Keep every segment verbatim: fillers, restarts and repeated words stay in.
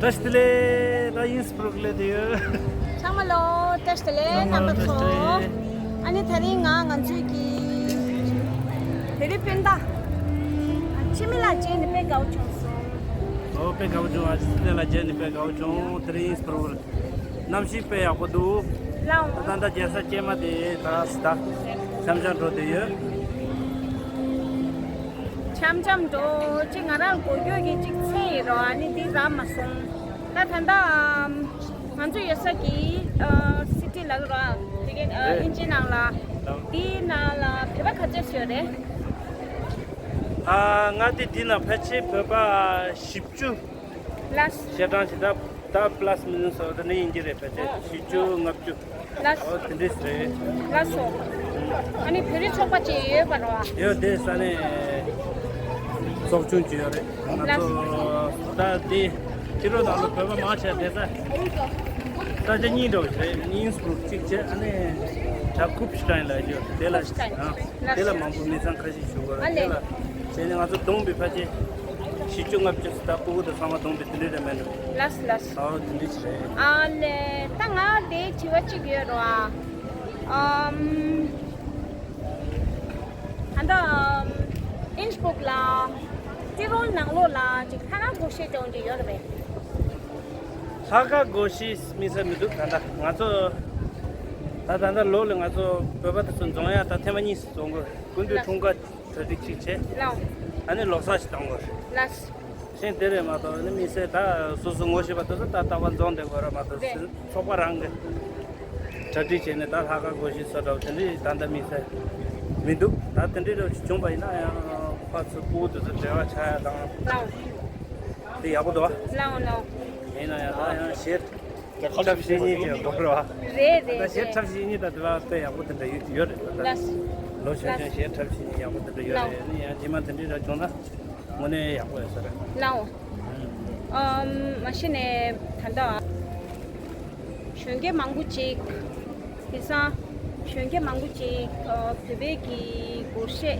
བཀྲ་ཤིས་བདེ་ལེགས། ད་ཨིན་སི་བྷུག་ལ་བསྡད་ཡོད། ཚང་མ་ལོ་བཀྲ་ཤིས་བདེ་ལེགས། ཚང་མ་རྣམ་པ་ཚོ། བཀྲ་ཤིས་བདེ་ལེགས། ཨ་ནི་དེ་རིང་ང་ང་ཚོའི་གི་བོད་རིགས་སྤུན་ཟླ་འཆི་མེད་ལགས་མཇལ་ནས་དཔེ་དགའ་བོ་བྱུང་སོང་། ཨོ་དཔེ་དགའ་བོ་བྱུང་། ཨ་ཅེ་ལགས་མཇལ་ནས་དཔེ་དགའ་བོ་བྱུང་། དེ་རིང་ཨིན་སི་བྷུག་གནམ་གཤིས་དཔེ་ཡག་པོ་འདུག་ལའོ། ད་ལྟ་རྒྱལ་ས་ཀྱེ་མ་དེ་ད་ད་འཆམ་འཆམ་འགྲོ་བསྡད་ཡོད། འཆམ་འཆམ་འགྲོ། ཅིག་ང་རང་གོ་རྒྱུ་གི་ཅིག་ཚེ་ཡི་རོ། ཨ་ནི་འདི་རག་མ་སོང་། ད་ད་ལྟ་ང་ཚོ་ཡོད་ས་གི་སི་ཊི་ལ་རོ། དེ་གའི་ཨིན་ཇི་ནང་ལ། འདིའི་ནང་ལ་བོད་པ་ག་ཚོད་ཡོད་རེད། ཨ་ང་དེ་འདི་ན་ཕལ་ཆེར་བོད་པ་བཞི་བཅུ། ལགས། ཞེ་གྲངས་ཅིག་ད་ད་པ་ལ་སི་མི་ཟིན་སོ་ད་ནི་ཡིན་གྱི་རེད། ཕལ་ཆེར་བཞི་བཅུ་ལྔ་བཅུ། ལགས། ཨོ་དེ་འདྲས་རེད། ལགས་སོ། ཨ་ནི་བོད་རིགས་ཚོགས་པ་ཅིག་ཡོད་པ་རེད་བ། ཡོད་དེ་ས་ནས་ཚོགས་ཆུང་ཅིག་ཡོད་རེད། ང་ལགས། ཚོ་ད་དེ་ཕྱི་རོལ་ནང་ལ་བོད་པ་མང་ཆེ་བསྡད་ས་ས་ཆ་གཉིས་འདྲ་བོ་རེད། ཨིན་སི་བྷུག་གཅིག་བྱས། ཨ་ནི་ད་ཁུབ་ཤི་ཏན་ལ་ཡོད་དེ་ལ། ཁུབ་ཤི་ཏན། ཨ་དེ་ལ་མང་པོ་མི་ཚང་ཁ་ཤས་བཞུགས་པ་རེད། དེ་ལ་བྱས་ནས་ང་ཚོ་བསྡོམས་པའི་ཕལ་ཆེར་བཞི་བཅུ་ལྔ་བཅུ་ད་སྤུ་གུ་དང་ཚང་མ་བསྡོམས་པའི་དེ་འདྲས་རེད་མེད་འགྲོ། ལགས་ལགས། ཨོ་དེ་འདྲས་རེད། ཨ་ལས་ད་ང་དེ་དྲི་བ་གཅིག་ཡོད་རོ། ཨ་ཨམ་ད་ལྟ་ཨམ་ཨིན་སི་བྷུག་ལ་ཏི་རོལ་ནང་ལོགས་ལ་ཅིག་ལྷག་དཀར་སྒོར་གཞས་སྦྱོང་གི་ཡོད་རེད་པས། ལྷག་དཀར་སྒོར་གཞས་དམིགས་བསལ་མི་འདུག་ད་ལྟ་ང་ཚོ་ད་ད་ལྟ་ལོ་ལ་ང་ཚོ་བོད་པ་དེ་ཚོ་འཛོམས་ཡ་ད་ཐེངས་མ་གཉིས་སུ་འཛོམས་དགོས། སྐུ་མདུན་ལགས། འཁྲུངས་སྐར་གྲ་སྒྲིག་ཅིག་བྱས། ལའོ། ཨ་ནི་ལོ་གསར་ཞིག་གཏོང་དགོས། ལགས། གཞན་དེ་རེད་མ་གཏོགས་ནི་དམིགས་བསལ་ད་སོ་སོ་ངོ་ཤེས་པ་དེ་ཚོ་ད་རྟག་པར་འཛོམས་བསྡད་དགོས་ར་མ་གཏོགས། རེད། ཚོགས་པ་རང་གི་གྲ་སྒྲིག་བྱས་ནས་ད་ལྷག་དཀར་སྒོར་གཞས་བཟོ་འདྲ་བོ་དེ་འདྲས་ད་ལྟ་དམིགས་བསལ་མི་འདུག་ད་དེ་འདྲས་འདྲ་བོ་ཞིག་བྱུང་པ་ཡིན་ན་ཡང་ཕར་ཚུར་སྤུ་གུ་དེ་ཚོ་འབྲེལ་བ་ཆགས་ཡ་དང་། ལའོ། དེ་ཡག་པོ་འདུག་ཨ། ལའོ་ལའོ། ཡིན་ན་ཡང་ད་ཡང་གཞས་འཁྲབ་བཤད་གཉིས་ཀྱི་སྐོར་བ། རེད་རེད་ད་གཞས་རེད། འཁྲབ་བཤད་གཉིས་ད་དེ་བ་དཔེ་ཡག་པོ་དེ་འདྲ་ཡོད་ཡོད་རེད་ད། ལགས། ལོ་གཞོན་ལགས། གཞོན་གཞས་འཁྲབ་བཤད་གཉིས་ཡག་པོ་དེ་འདྲ་ཡོད་ལའོ། རེད། ནི་ཡང་རྗེས་མ་དེ་འདྲའི་ར་བྱུང་ན་དངོས་གནས་ཡག་པོ་ཡོད་ས་རེད། ལའོ། ཨམ་མ་གཞི་ནས་ད་ལྟ་གཞོན་སྐྱེས་མང་པོ་ཅིག་དེང་སང་གཞོན་སྐྱེས་མང་པོ་ཅིག་ཨ་བོད་པའི་གི་སྒོར་གཞས།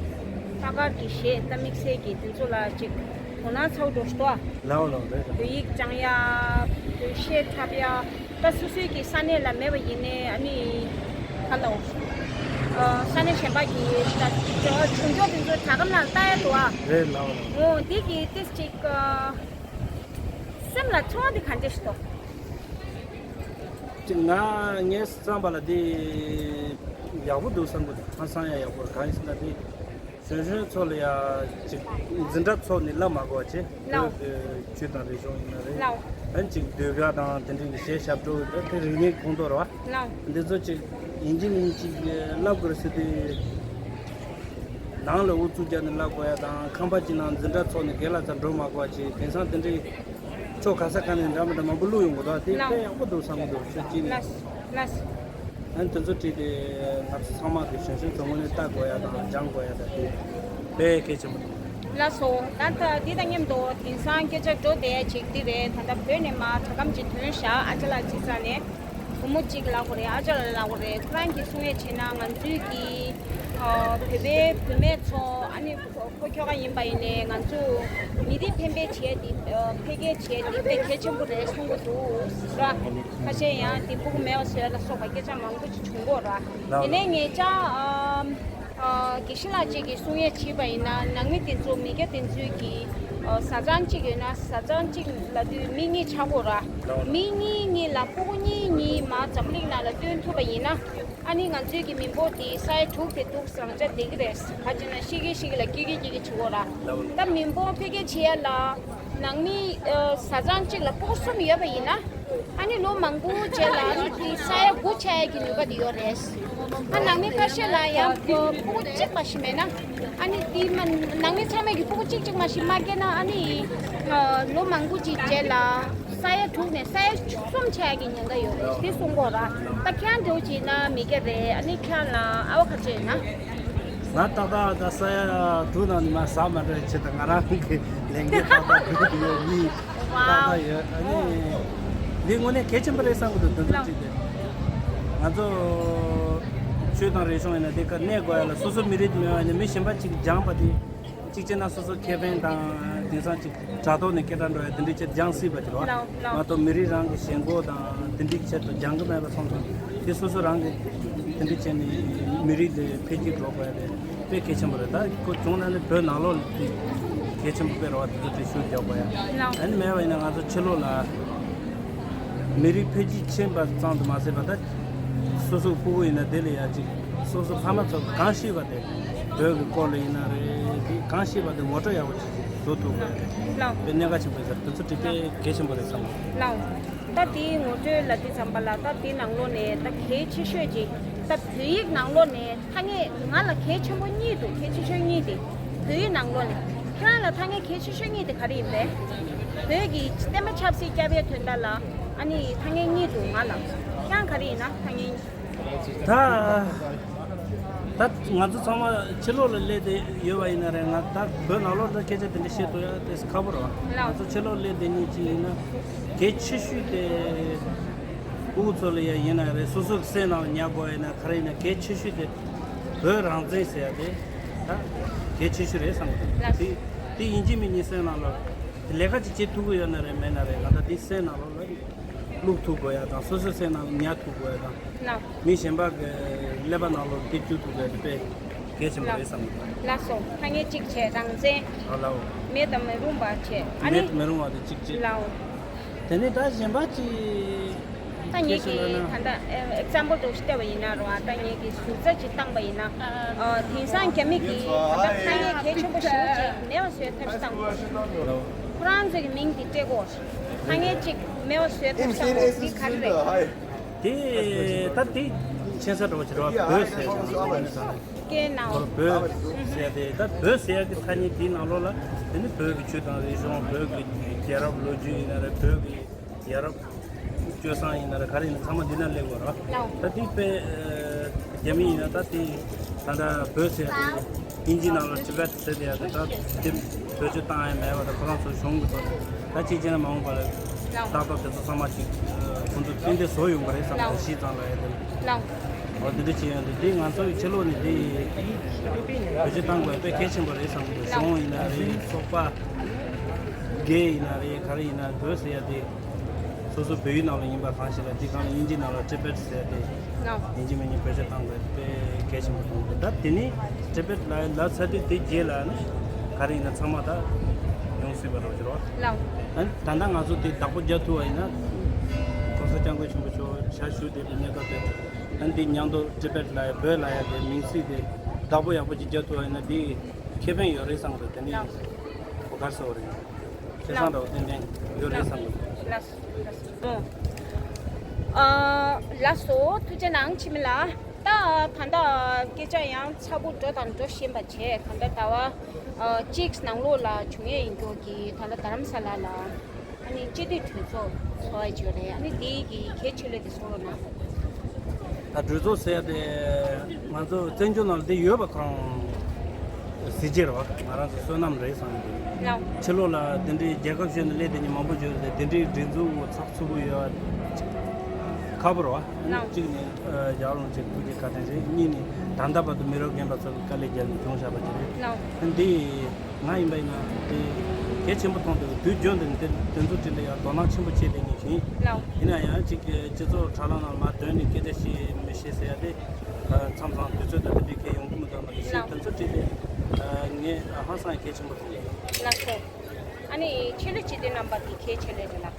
ལྷག་དཀར་གྱི་གཞས་ད་དམིགས་བསལ་གྱི་དེ་ཚོ་ལ་ཅིག་དོ་སྣང་ཚ་བོ་འགྲོ་ཤི་ཏོ། ལའོ་ལའོ་རེད་རེད། བོད་ཡིག་སྦྱང་ཡ། བོད་གཞས་འཁྲབ་ཡ། ད་སོ་སོའི་གི་ས་གནས་ལ་མེད་པ་ཡིན་ནའི་ཨ་ནི་ག་ལའོ། ཨ་ས་གནས་གཞན་པ་གི་ད་བྱུང་ཕྱོགས་དེ་ཚོ་དྲ་གམ་ལ་ལྟ་ཡ་འདུག་ཨ། རེད་ལའོ་ལའོ། འོ་དེ་གི་ཏིས་ཅིག་ཨ་སེམས་ལ་ཚོར་བ་དེ་ག་འདྲ་ཞིག་འདུག་ཅིག་ང་ངས་བསམ་པ་ལ་དེ་ཡག་པོ་འདུག་བསམ་གི་འདུག་ཧང་སང་ཡ་ཡག་པོ་གང་ཡིན་ཟེར་ན་དེ་གཞོན་གཞོན་ཚོ་ལ་ཡ་ཅིག་འཛིན་གྲྭ་ཚོགས་ནས་བསླབ་མ་དགོས་པ་བྱས། ལའོ། བོད་ཀྱི་ཆོས་དང་རིག་གཞུང་ཡིན་ན་རེད། ལའོ། ཨ་ནི་ཅིག་ཟློས་གར་དང་དེ་འདྲའི་གི་གཞས་ཞབས་བྲོ་དེ་རིག་གནས་ཁོངས་གཏོགས་རེད་བ། ལའོ། འདི་ཚོ་ཅིག་ཡིན་གཅིག་མིན་གཅིག་བསླབ་དགོས་རེད་ཟེར་དུས། ནང་ལ་ཨུ་ཚུགས་རྒྱག་ནས་བསླབ་དགོས་ཡ་དང་། ཁང་པ་གཅིག་ནང་འཛིན་གྲྭ་ཚོགས་ནས་རྒན་ལགས་རྩར་འགྲོ་མ་དགོས་པ་བྱས། དེང་སང་དེ་འདྲའི་ཕྱོགས་ག་ས་ག་ནས་འདྲ་མི་འདྲ་མང་པོ་བླུགས་ཡོང་གི་འདུག་དེ་ལགས། དཔེ་ཡག་པོ་འདུག་བསམ་གི་འདུག་ཤོད་ཀྱིན། ལགས་ལགས། ཨ་ནི་དེ་ཚོ་བྲིས་ཏེ་ང་ཚོ་ཚང་མ་གི་གཞོན་གཞོན་ཚོ་དངོས་གནས་ལྟ་དགོས་ཡ་དང་སྦྱང་དགོས་ཡ་དང་དེ་དཔེ་གལ་ཆེན་པོ་འདུག་ལགས་སོ། ད་ལྟ་འདི་དང་མཉམ་དུ་དེང་སང་སྐད་ཆ་འགྲོ་བསྡད་ཡ་ཅིག་འདི་རེད། ད་ལྟ་བོད་ནས་མར་དྲ་གམ་ཅིག་ཐོན་ཤག་ཨ་ཅག་ལགས་ཅིག་ས་ནས། བུ་མོ་གཅིག་ལབ་དགོས་རེད། ཨ་ཅག་ལགས་ལབ་དགོས་རེད། ཁོ་རང་གིས་གསུང་ཡས་བྱས་ན་ང་ཚོའི་གི་ཨ་བོད་པའི་བུད་མེད་ཚོ། ཨ་ནི་ཁོ་ཁོ་ཁྱོ་ག་ཡིན་པ་ཡིན་ནའི་ང་ཚོ་མི་རིགས་འཕེན་པའི་བྱས་ཏེ་ཨ་འཕེལ་རྒྱས་བྱས་ཏེ་དཔེ་གལ་ཆེན་པོ་རེད་གསུང་གི་འདུག་ར། ཁ་ཤས་ཡང་དེ་ཕྲུ་གུ་མེད་པ་བཟོ་ཡ་ལ་སོགས་པ་སྐད་ཆ་མང་པོ་ཅིག་བྱུང་གོ་ར། དེ་ནས་ངེད་ཅག་ཨ། ཨ་དགེ་བཤེས་ལགས་གཅིག་གིས་གསུང་ཡས་བྱས་པ་ཡིན་ན། ནང་མི་དེ་ཚོ་མི་སྐྱ་དེ་ཚོས་ཀྱི་ཨ་བཟའ་ཚང་གཅིག་ཡོད་ན་བཟའ་ཚང་གཅིག་ལབ་དུས་མི་གཉིས་ཆགས་དགོས་ར། མི་གཉིས་གཉིས་ལ་ཕྲུ་གུ་གཉིས་གཉིས་མར་འཛམ་གླིང་ནང་ལ་སྟོན་ཐུབ་པ་ཡིན་ན། ཨ་ནི་ང་ཚོའི་གི་མི་འབོར་དེ་ས་ཡ་དྲུག་དེ་འདུག་བཟང་ཆ་ལྡན་གི་རེད། ག་ཅི་ན་ཤི་གི་ཤི་གི་ལ་སྐྱིད་གི་སྐྱིད་གི་བྱེད་དགོས་ར། ད་མི་འབོར་འཕེལ་རྒྱས་བྱེད་ཡ་ལ་ནང་མི་ཨ་བཟའ་ཚང་གཅིག་ལ་ཕྲུ་གུ་གསུམ་ཡོད་པ་ཡིན་ན། ཨ་ནི་ལོ་མང་པོ་རྗེས་ལ་ཨ་ནི་དེ་ས་ཡ་དགུ་ཆགས་ཡས་ཀྱི་ནུས་པ་དེ་ཡོད་རེད། ཨ་ནང་མི་ཁ་ཤས་ལ་ཡང་ཕྲུ་གུ་གཅིག་མ་ཞིག་མེད་ན། ཨ་ནི་དེ་མ་ནང་མི་ཚང་མས་ཀྱི་ཕྲུ་གུ་གཅིག་གཅིག་མ་ཞིག་མ་སྐྱེས་ན། ཨ་ནི་ལོ་མང་པོ་ཅིག་རྗེས་ལ་ས་ཡ་དྲུག་ནས་ས་ཡ་གསུམ་ཆགས་ཡས་ཀྱི་ཉེན་ཁ་ཡོད་རེད། དེ་གསུང་གོ་ར། ད་ཁྱེད་འདྲ་བོ་བྱས་ན་མི་སྐྱ་རེད། ཨ་ནི་ཁྱེད་ལ་ཨ་བ་ཁ་ཆེ་ན། ང་ཏག་ཏག་ད་ས་ཡ་དྲུག་ནང་ནས་མར་ཟག་མ་འགྲོ་ཡ་ཆེད་དུ་ང་རང་གི་ལས་འགན་ཏག་ཏག་སྒྲུབ་ཀྱི་ཡོད། མི་ཏག་ཏག་ཡོད། ཨ་ནི་འདི་དངོས་གནས་གལ་ཆེན་པོ་རེད་བསམ་གྱི་འདུག་དོན་དག་ཅིག་དེ་ང་ཚོ་ཆོས་དང་རིག་གཞུང་ཡིན་ན་དེ་ག་གནས་དགོས་ཡ་ལ་སོ་སོ་མི་རིགས་མེད་པ་ཡིན་ན་མི་གཞན་པ་ཅིག་སྦྱངས་པ་དེ་གཅིག་བྱས་ན་སོ་སོ་ཁེ་ཕན་དང་ དེང་སང་ཅིག་དྲ་ཐོག་ནས་སྐད་གྲགས་འགྲོ་ཡ་དེ་འདྲའི་ཆེད་སྦྱང་སྲིད་པ་ཅིག་རེད་བ། ལའོ་ལའོ། མ་གཏོགས་མི་རིགས་རང་གི་ཞེན་ཁོག་དང་དེ་འདྲའི་ཆེད་དུ་སྦྱང་གི་མེད་པ་སོང་ཙང་དེ་སོ་སོ་རང་གི་དེ་འདྲའི་ཆེད་ནས་མི་རིགས་དེ་འཕེལ་རྒྱས་འགྲོ་དགོས་ཡ་དེ་དཔེ་གལ་ཆེན་པོ་རེད། ད་ཁོ་བྱུང་ན་ནི་བོད་ནང་ལོགས་ལ་དེ་གལ་ཆེན་པོ་དཔེ་རེད་བ། དེ་ཚོ་དེ་ཤུགས་རྒྱག་དགོས་ཡ། ལའོ། ཨ་ནི་མེད་པ་ཡིན་ན་ང་ཚོ་ཕྱི་ལོགས་ལ་མི་རིགས་འཕེལ་རྒྱས་ཕྱིན་པ་ཙམ་དུ་མ་ཟད་པ། ད་སོ་སོ་སྤུ་གུ་ཡིན་ན་དེ་ལ་ཡ་ཅིག་སོ་སོ་ཕ་མ་ཚོ་གང་ཤེས་པ་དེ་བོད་ཀྱི་སྐོར་ལ་ཡིན་ན་རེད། དེ་གང་ཤེས་པ་དེ་ངོ་སྤྲོད་ཡག་པོ་ཅིག་བཟོ་ཐུབ་དགོས་རེད། ལའོ། དཔེ་གནད་འགག་ཆེན་པོ་ཡིན་ས་རེད། དེ་ཚོ་དེ་དཔེ་གལ་ཆེན་པོ་རེད་བསམ། ལའོ། ད་དེའི་ངོ་སྤྲོད་ལ་དེ་ཙམ་པ་ལ། ད་དེའི་ནང་ལོགས་ནས་ད་གལ་ཆེ་ཤོས་ཅིག་ད་བོད་ཡིག་ནང་ལོགས་ནས་ཐ་སྙད་ང་ལ་གལ་ཆེན་པོ་གཉིས་འདུག་གལ་ཆེ་ཤོས་གཉིས་དེ་བོད་ཡིག་ནང་ལོགས་ནས། ཁྱེད་རང་ལ་ཐ་སྙད་གལ་ཆེ་ཤོས་གཉིས་དེ་ག་རེ་ཡིན་པས། བོད་ཀྱི་བསྟན་པ་ཆབ་སྲིད་སྐྱབས་ཡས་དོན་དག་ལ་ཨ་ནི་ཐ་སྙད་གཉིས་འདུག་ང་ལ། ཁྱེད་རང་ག་རེ་ཡིན་ན་ཐ་སྙད། ད་ད་ང་ཚོ་ཚང་མ་ཕྱི་ལོགས་ལ་སླེབས་ཏེ་ཡོད་པ་ཡིན་ན་རེད། ང་ད་བོད་ནང་ལོགས་ལ་སྐད་ཆ་དེ་འདྲ་བཤད་ཐུབ་ཡ་དེ་ཁག་པོ་རེད་བ། ལའོ། ང་ཚོ་ཕྱི་ལོགས་སླེབས་བསྡད་མཁན་ཅིག་ཡིན་ན་གལ་ཆེ་ཤོས་དེ་ཕྲུ་གུ་ཚོ་ལ་ཡ་ཡིན་ན་རེད། སོ་སོ་གི་སེམས་ནང་ལ་ཉར་དགོས་ཡ་ཡིན་ན་ག་རེ་ཡིན་ན་གལ་ཆེ་ཤོས་དེ་བོད་རང་བཙན་ཟེར་ཡ་དེ་ད་གལ་ཆེ་ཤོས་རེད་བསམ་གི་འདུག་ལགས། དེ་དེ་ཡིན་གཅིག་མིན་གཉིས་སེམས་ནང་ལ་ལས་ཀ་ཅིག་བྱེད་ཐུབ་ཀྱི་ཡོད་ན་རེད། མེད་ན་རེད། ང་ད་དེ་སེམས་ནང་ལ་ལ་བླུག་ཐུབ་དགོས་ཡ་དང་། སོ་སོའི་སེམས་ནང་ལ་ཉར་ཐུབ་དགོས་ཡ་དང་། ལགས། མི་གཞན་པ་གི་ཀླད་པ་ནང་ལ་སྐྱེ་བཅུག་ཐུབ་དགོས་ཡ་དེ་དཔེ་གལ་ཆེན་པོ་རེད་བསམ་གི་འདུག་ལགས་སོ། ཐ་སྙད་གཅིག་བྱས་རང་བཙན། ཨ་ལའོ། མེད་དུ་མི་རུང་བ་བྱས། ཨ་ནི། མེད་དུ་མི་རུང་བ་དེ་གཅིག་བྱས། ལའོ། དེ་ནས་ད་གཞན་པ་ཅིག་ད་ངེད་ཀྱིས་ད་ལྟ་ཨེ་ཨེག་ཛམ་པལ་འདྲ་བོ་ཞིག་བལྟས་པ་ཡིན་ན་རེད་བ། ད་ངེད་ཀྱིས་ཟུར་ཟ་ཅིག་བཏང་པ་ཡིན་ན། ཨ། དེང་སང་རྒྱ་མི་གིས་ད་ལྟ་ཐ་སྙད་གལ་ཆེན་པོ་ཞེ་པོ་ཅིག་མེད་པ་བཟོས་ཐབས་ཤེས་བཏང་དགོས། ཁོ་རང་ཚོ་གི་མིང་དེ་སྤྲད་དགོས། ཐ་སྙད་ཅིག་མེད་པ་བཟོས་ཐབས་ཤེས་བཏང་དགོས། འདི་ག་རེ་རེད། དེ་ད་དེ་ཁྱད་མཚར་འདྲ་བོ་ཅིག་རེད་བ། བོད་ཟེར་ཡ་ཅིག་ཡིན་ཙང་། སྐད་ནང་། བོད་ཟེར་ཡ་དེ། ད་བོད་ཟེར་ཡ་གི་ཐ་སྙད་དེའི་ནང་ལོགས་ལ་དེ་ནི་བོད་ཀྱི་ཆོས་དང་རིག་གཞུང་། བོད་ཀྱི་རྒྱལ་རབས་ལོ་རྒྱུས་ཡིན་ན་རེད། བོད་ཀྱི་རྒྱལ་རབས་སྤྱོད་བཟང་ཡིན་ན་རེད། ག་རེ་ཡིན་ན་ཚང་མ་འདི་ན་སླེབས་དགོས་རེད། ལའོ། ད་དེ་དཔེ་རྒྱ་མི་ཡིན་ན་ད་དེ་ད་ལྟ་བོད་ཟེར་ཡ་དེ་དབྱིན་ཇིའི་ནང་ལ་ཊི་བེཊ་ཟེར་དེ་ཡ་དེ་ད་དེ་བེད་སྤྱོད་བཏང་ཡ་མེད་པ་དང་། ཁོ་རང་ཚོ་གཞུང་གི་ཐོག་ད་ཅིག་བྱས་ན་མ་འོངས་པ་ལ་ལའོ། ཏག་ཏག་དེ་ཚོ་ཚང་མ་ཅིག་ཁོང་ཚོ་ཏན་ཏན་བཟོ་ཡོང་གི་རེད་བསམ། ལའོ། གཞི་གཙང་ལ་ཡ་དེ། ལའོ། འོ་དེ་འདྲ་བྱེད་ཡོང་དུས་དེ་ང་ཚོ་ཡི་ཕྱི་ལོགས་ནས་དེ་བེད་སྤྱོད་བཏང་དགོས་དཔེ་གལ་ཆེན་པོ་རེད་བསམ་གི་འདུག་ལའོ། གཞུང་ཡིན་ན་རེད། ཚོགས་པ་སྒེར་ཡིན་ན་རེད། ག་རེ་ཡིན་ན་བོད་ཟེར་ཡ་དེ་སོ་སོ་བོད་ཡིག་ནང་ལ་ཡིན་པ་གང་ཞིག་ལ། དེ་གང་ལ་དབྱིན་ཇིའི་ནང་ལ་ཊི་བེཊ་ཟེར་ཡ་དེ་ལའོ། ཡིན་གཅིག་མིན་གཉིས་བེད་སྤྱོད་བཏང་དགོས་དཔེ་གལ་ཆེན་པོ་མཐོང་གི་འདུག་ད་དེ་ནི་ཊི་བེཊ་ལ་ལབ་ཚར་དུས་དེ་རྗེས་ལ་ནི་ག་རེ་ཡིན་ན་ཚང་མ་ད་ཡོང་སྲིད་པ་རེད་ཟེར་བ། ལའོ། ཨ་ནི་ད་ལྟ་ང་ཚོ་དེ་བདག་པོ་རྒྱག་ཐུབ་པ་ཡིན་ན། གོང་ས་སྐྱབས་མགོན་ཆེན་པོ་མཆོག་ཞལ་བཞུགས་བསྡད་པའི་གནས་སྐབས་དེ། ཨ་ནི་དེ་མཉམ་དུ་ཊི་བེཊ་ལབ་ཡ་བོད་ལབ་ཡ་དེ་མིང་ཚིག་དེ་བདག་པོ་ཡག་པོ་ཅིག་རྒྱག་ཐུབ་པ་ཡིན་ན་དེ་ཁེ་ཕན་ཡོད་རེད་བསམ་གི་འདུག་དེ་ནི་ལའོ། གོ་སྐབས་གསར་པ་རེད། ཁེ་བཟང་འདྲ་བོ་ཏན་ཏན་ཡོད་རེད་བསམ་གི་འདུག་ལགས་སོ། ལགས་སོ། ཨ། ལགས་སོ། ཐུགས་རྗེ་གནང་འཆི་མེད་ལགས། ད་ད་ལྟ་སྐད་ཆ་ཡང་ཚ་པོ་འགྲོ་དང་འགྲོ་བཞིན་པ་བྱས། ད་ལྟ་ཟླ་བ་ཨ་གཅིག་ནང་ལོགས་ལ་བྱུང་ཡས་ཡིན་མདོག་གིས་ད་ལྟ་རྡ་རམ་ས་ལ་ལ་ཨ་ནི་སྤྱི་འཐུས་གྲོས་ཚོགས་ཚོགས་ཡས་བྱས་རེད། ཨ་ནི་འདི་གི་གལ་ཆེ་ལོས་དེ་གསུང་རོགས་གནང་། ད་གྲོས་ཚོགས་ཟེར་ཡ་དེ་ང་ཚོ་བཙན་བྱོལ་ནང་ལ་དེ་ཡོད་པ་ཁོ་རང་གཟི་བརྗིད་རེད་བ། ང་རང་ཚོ་བསོད་ནམས་རེད་བསམ་གི་འདུག་ལའོ། ཕྱི་ལོགས་ལ་དེ་འདྲའི་རྒྱལ་ཁབ་གཞན་དུ་སླེབས་བསྡད་མཁན་མང་པོ་ཡོད་རེད་དེ། དེ་འདྲའི་སྒྲིག་འཛུགས་ཚགས་ཚུད་པོ་ཡོད་པ་ཁག་པོ་རེད་བ། ལའོ། གཅིག་ནས་ཨ་རྒྱལ་བ་རིན་པོ་ཆེ་ཐུགས་རྗེ་བཀའ་དྲིན་རེད། གཉིས་ནས་ད་ལྟ་བར་དུ་མི་རབས་རྒན་པ་ཚོ་གིས་དཀའ་ལས་བརྒྱབ་ནས་བྱུང་བཞག་པ་ཅིག་རེད། ལའོ། འདི་ང་ཡིན་པ་ཡིན་ན་དེ་གལ་ཆེན་པོ་མཐོང་འདུག་དུས་རྒྱུན་དུ་འདི་དེ་ཚོ་དྲིས་ལ་ཡང་དོ་སྣང་ཆེན་པོ་བྱས་བསྡད་མཁན་ཞིག་ཡིན། ལའོ། ཡིན་ན་ཡང་གཅིག་གི་སྤྱི་ཚོགས་དྲ་ལམ་ནང་མར་དོན་ནས་སྐད་ཆ་བཤད་མི་ཤེས་ཟེར་ཡ་དེ་མཚམས་མཚམས་དུས་ཚོད་དང་དེ་འདྲའི་སྐད་ཡོང་གི་མི་འདུག་མ་གཏོགས། ལའོ། དེ་ཚོ་དྲིས་ལ་ངས་ཧང་སང་གལ་ཆེན་པོ་མཐོང་འདུག་ལགས་སོ། ཨ་ནི་ཆེད་ལས་སྤྱི་འཐུས་རྣམ་པ་དེ་གལ་ཆེ་ལོས་རེད་ལགས།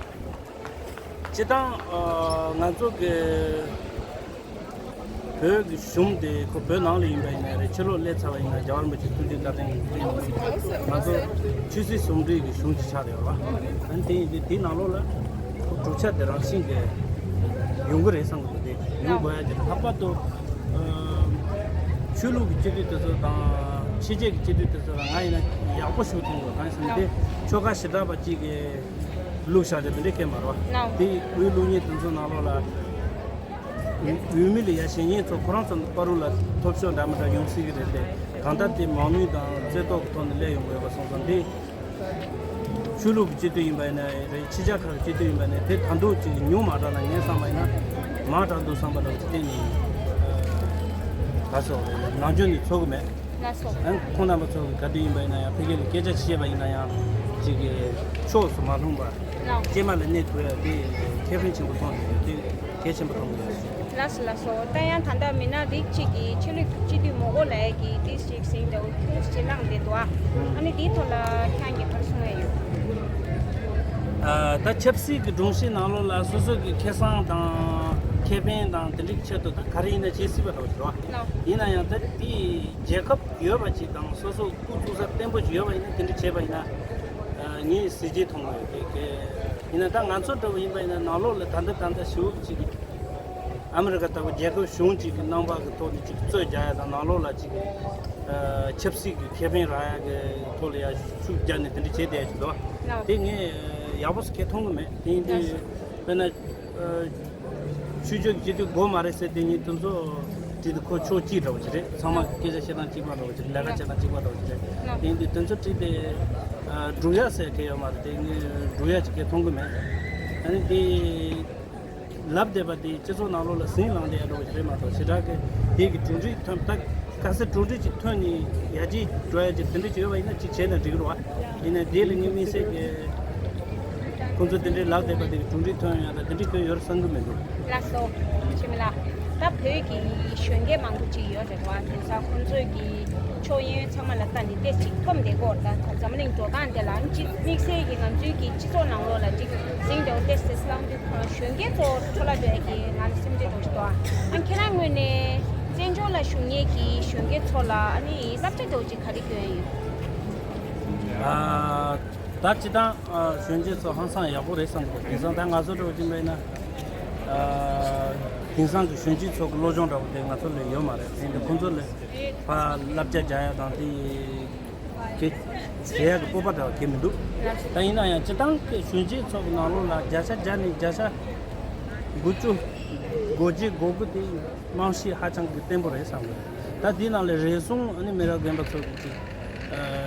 སྤྱིར་བཏང་ཨ་ང་ཚོ་གི་བོད་ཀྱི་གཞུང་དེ་ཁོ་བོད་ནང་ལ་ཡིན་པ་ཡིན་ན་རེད། ཕྱི་ལོགས་སླེབས་ཚར་བ་ཡིན་ན་རྒྱལ་བ་རིན་པོ་ཆེ་ཐུགས་རྗེ་བཀའ་དྲིན་གྱིས་ང་ཚོ་ཆོས་སྲིད་ཟུང་འབྲེལ་གྱི་གཞུང་ཅིག་ཆགས་ཡོད་རེད་བ། ཨ་ནི་དེ་ཡིན་དུས་དེའི་ནང་ལོགས་ལ་ཁོ་གྲུབ་ཆ་དེ་རང་བཞིན་གྱིས་ཡོང་གི་རེད་བསམ་གྱི་འདུག་དེ་ཡོང་དགོས་ཡ་དེ་ལྷག་པར་དུ་ཨ་ཆོས་ལུགས་ཀྱི་སྤྱི་འཐུས་དེ་ཚོ་དང་ཕྱི་རྒྱལ་གྱི་སྤྱི་འཐུས་དེ་ཚོ་ལ་ང་ཡིན་ན་ཡག་པོ་ཞིག་མཐོང་དགོས། གང་ཡིན་ཟེར་ན་དེ་ཆོལ་ཁ་ཞེ་དྲག་པ་གཅིག་གིས་བླུགས་བཞག་རེད། དེ་འདྲའི་སྐད་མ་རེད་བ། དེ་དབུས་བླུགས་མཁན་དེ་ཚོ་ནང་ལོགས་ལ་འོས་མི་ལ་ཡ་བཞེངས་མཁན་ཚོ་ཁོ་རང་ཚོ་བར་དུ་ལ་ཐོབ་ཤོར་འདྲ་མི་འདྲ་ཡོང་སྲིད་ཀྱི་རེད་དེ། གང་ལྟར་དེ་མང་མོས་དང་རྩེ་ཐོག་གི་ཐོག་ནས་སླེབས་ཡོང་དགོས་པ་སོང་ཙང་དེ་ཆོས་ལུགས་ཀྱི་སྤྱི་འཐུས་ཡིན་པ་ཡིན་ན་རེད། ཕྱི་རྒྱལ་ཁག་གི་སྤྱི་འཐུས་ཡིན་པ་ཡིན་ན་དེ་ད་དུང་ཅིག་ཉུང་མ་དྲགས་ན་ངས་བསམ་པ་ཡིན་ན་མང་དྲགས་འདུག་བསམ་པ་དང་། དེ་ནི་ད་སོ་ནམ་རྒྱུན་ནས་ཚོར་གི་མེད། ལགས་སོ། ཨ་ཁོང་རྣམ་པ་ཚོ་ག་དུས་ཡིན་པ་ཡིན་ན་ཡང་ཕ་གི་ལ་སྐད་ཆ་བཤད་པ་ཡིན་ན་ཡང་ཅིག་གི་ཕྱོགས་སུ་མ་ལྷུང་བ། ལགས། སྐྱེས་མ་ལ་གནས་ཐུབ་ཡ་དེ་ཁེ་ཕན་ཆེན་པོ་མཐོང་ཡོད་དེ་གལ་ཆེན་པོ་མཐོང་གི་ཡོད། ལགས་སོ་ལགས་སོ། ད་ཡང་ད་ལྟ་མི་སྣ་རིགས་གཅིག་གིས་ཆོས་ལུགས་སྤྱི་འཐུས་མོ་གོ་ལའི་གི་ཏིས་ཅིག་ཟིན་འདུག་ཁྱུག་ཅིག་བླངས་བསྡད་འདུག་ཨ་ནི་དེའི་ཐོག་ལ་ཁྱེད་ཀྱིས་ག་རེ་གསུང་ཡ་ཡོད། ཨ་ད་ཆབ་སྲིད་ཀྱི་སྒྲོམ་གཞི་ནང་ལོགས་ལ་སོ་སོ་གི་ཁེ་བཟང་དང་ཁེ་ཕན་དང་དེ་འདྲའི་ཆེད་དུ་ད་ག་རེ་ཡིན་ན་བྱེད་སྲིད་པ་འདྲ་བོ་ཞིག་རེད་བ། ལགས། ཡིན་ན་ཡང་ད་དེ་རྒྱལ་ཁབ་ཡོད་པ་ཅིག་དང་སོ་སོ་སྐུ་བཙུགས་ས་བརྟན་པོ་ཞིག་ཡོད་པ་ཡིན་ན་དེ་འདྲ་བྱས་པ་ཡིན་ན་ཨ་ངས་གཟི་བརྗིད་མཐོང་གི་ཡོད་གི། ཡིན་ན་ད་ང་ཚོ་འདྲ་བོ་ཡིན་པ་ཡིན་ན་ནང་ལོགས་ལ་ད་ལྟ་ད་ལྟ་ཞེ་པོ་ཅིག་ཨ་མི་རི་ཀ་ལྟ་བུ་རྒྱལ་ཁབ་གཞུང་གཅིག་གི་རྣམ་པ་གི་ཐོག་ནས་ཅིག་རྩོད་རྒྱག་ཡ་དང་ནང་ལོགས་ལ་ཅིག་ཨ་ཆབ་སྲིད་ཀྱི་ཁེ་ཕན་རག་ཡ་གི་ཐོག་ལ་ཡ་ཤུགས་རྒྱག་ནས་དེ་འདྲ་བྱས་བསྡད་ཡ་ཅིག་འདུག་ལགས། དེ་ངས་ཡག་པོ་སུ་ཁེ་མཐོང་གི་མེད། དེ་ཡིན་དུས་དཔེར་ན་ཨ་ཆོས་ཕྱོགས་ཀྱི་སྤྱི་འཐུས་དགོས་མ་རེད་ཟེར་དེ་ཉིད་དེ་ཚོ་བྲིས་ཏེ་ཁོ་ཕྱོགས་གཅིག་འདྲ་བོ་ཅིག་རེད། ཚང་མ་སྐད་ཆ་བཤད་སྟངས་གཅིག་པ་འདྲ་བོ་ཅིག་རེད། ལས་ཀ་བྱེད་སྟངས་གཅིག་པ་འདྲ་བོ་ཅིག་རེད། དེ་ཡིན་དུས་དེ་ཚོ་བྲིས་ཏེ་ཨ་སྒྲུག་ཡ་ཟེར་གི་ཡོད་མ་རེད། དེ་ངས་སྒྲུག་ཡ་ཅིག་ཁེ་མཐོང་གི་མེད། ཨ་ནི་དེ། ལབ་བསྡད་པ་དེ་སྤྱི་ཚོགས་ནང་ལོགས་ལ་ཟིང་ལངས་བསྡད་ཡ་འདྲ་བོ་ཞིག་རེད་མ་གཏོགས་ཞེ་དྲག་གི་དེ་གི་གྲུབ་འབྲས་ཐོན་ད་ག་ཚོད་གྲུབ་འབྲས་ཅིག་ཐོན་ནས་ཡར་རྒྱས་འགྲོ་ཡ་ཅིག་དེ་འདྲ་ཅིག་ཡོད་པ་ཡིན་ན་ཅིག་བྱས་ན་འགྲིག་གི་རེད་བ། ཡིན་ན་དེ་ལ་ངས་དམིགས་བསལ་གི་ཁོང་ཚོ་དེ་འདྲའི་ལབ་བསྡད་པ་དེ་གི་གྲུབ་འབྲས་ཐོན་ཡ་ད་དེ་འདྲ་ཐོན་ཡོད་རེད་བསམ་གི་མི་འདུག་ལགས་སོ། འཆི་མེད་ལགས། ད་བོད་ཀྱི་གཞོན་སྐྱེས་མང་པོ་ཅིག་ཡོད་རེད་བ། དེང་སང་ཁོང་ཚོས་ཀྱི་ཕྱོགས་གཡས་གཡོན་ཚང་མ་ལ་ལྟ་ནས་ཏོག་ཙམ་འཐོམ་བསྡད་ཀྱི་ཡོད་རེད། ད་འཛམ་གླིང་འགྲོ་སྟངས་དེ་ལའང་ཅིག་དམིགས་བསལ་གྱིས་ང་ཚོའི་གི་སྤྱི་ཚོགས་ནང་ལོགས་ལ་ཅིག་ཟིང་འདྲ་བོ་ཏོག་ཙམ་སླེབས་དུས་ཁོ་རང་གཞོན་སྐྱེས་ཚོ་འཕྲོ་བརླག་འགྲོ་ཡ་གི་ང་ལ་སེམས་ཁྲལ་འདྲ་བོ་ཞིག་འདུག་ཨ་ཁྱེད་རང་ངོས་ནས་བཙན་བྱོལ་ལ་བཞུགས་མཁན་གྱི་གཞོན་སྐྱེས་ཚོ་ལ་ཨ་ནི་བསླབ་བྱ་འདྲ་བོ་ཅིག་ག་རེ་སྐྱོན་ཡ་ཡོད། ཨ། ད་སྤྱིར་བཏང་ཨ་གཞོན་སྐྱེས་ཚོ་ཧང་སང་ཡག་པོ་རེད་བསམ་གི་འདུག་དེང་སང་ད་ང་ཚོ་འདྲ་བོ་ཅིག་ཡིན་པ་ཡིན་ན་ཨ་དེང་སང་གི་གཞོན་སྐྱེས་ཚོ་གི་བློ་སྦྱོང་འདྲ་བོ་དེ་ང་ཚོ་ལ་ཡོད་མ་རེད། དེ་འདི་ཁོང་ཚོ་ལ་ཕར་བསླབ་བྱ་རྒྱག་ཡ་དང་དེ་གི་བྱེད་ཡ་གི་སྤོབས་པ་འདྲ་བོ་གང་ཡང་མི་འདུག་ད་ཡིན་ན་ཡང་སྤྱིར་བཏང་གི་གཞོན་སྐྱེས་ཚོ་གི་ནང་ལོགས་ལ་བརྒྱ་ཆ་བརྒྱ་ནས་བརྒྱ་ཆ་དགུ་བཅུ་གོ་གཅིག་གོ་དགུ་དེ་རྨང་གཞི་ཧ་ཅང་གི་བརྟན་པོ་རེད་བསམ་གི། ད་དེའི་ནང་ལ་རེ་ཟུང་ཨ་ནི་མི་རབས་རྒན་པ་ཚོ་གི་ཅིག་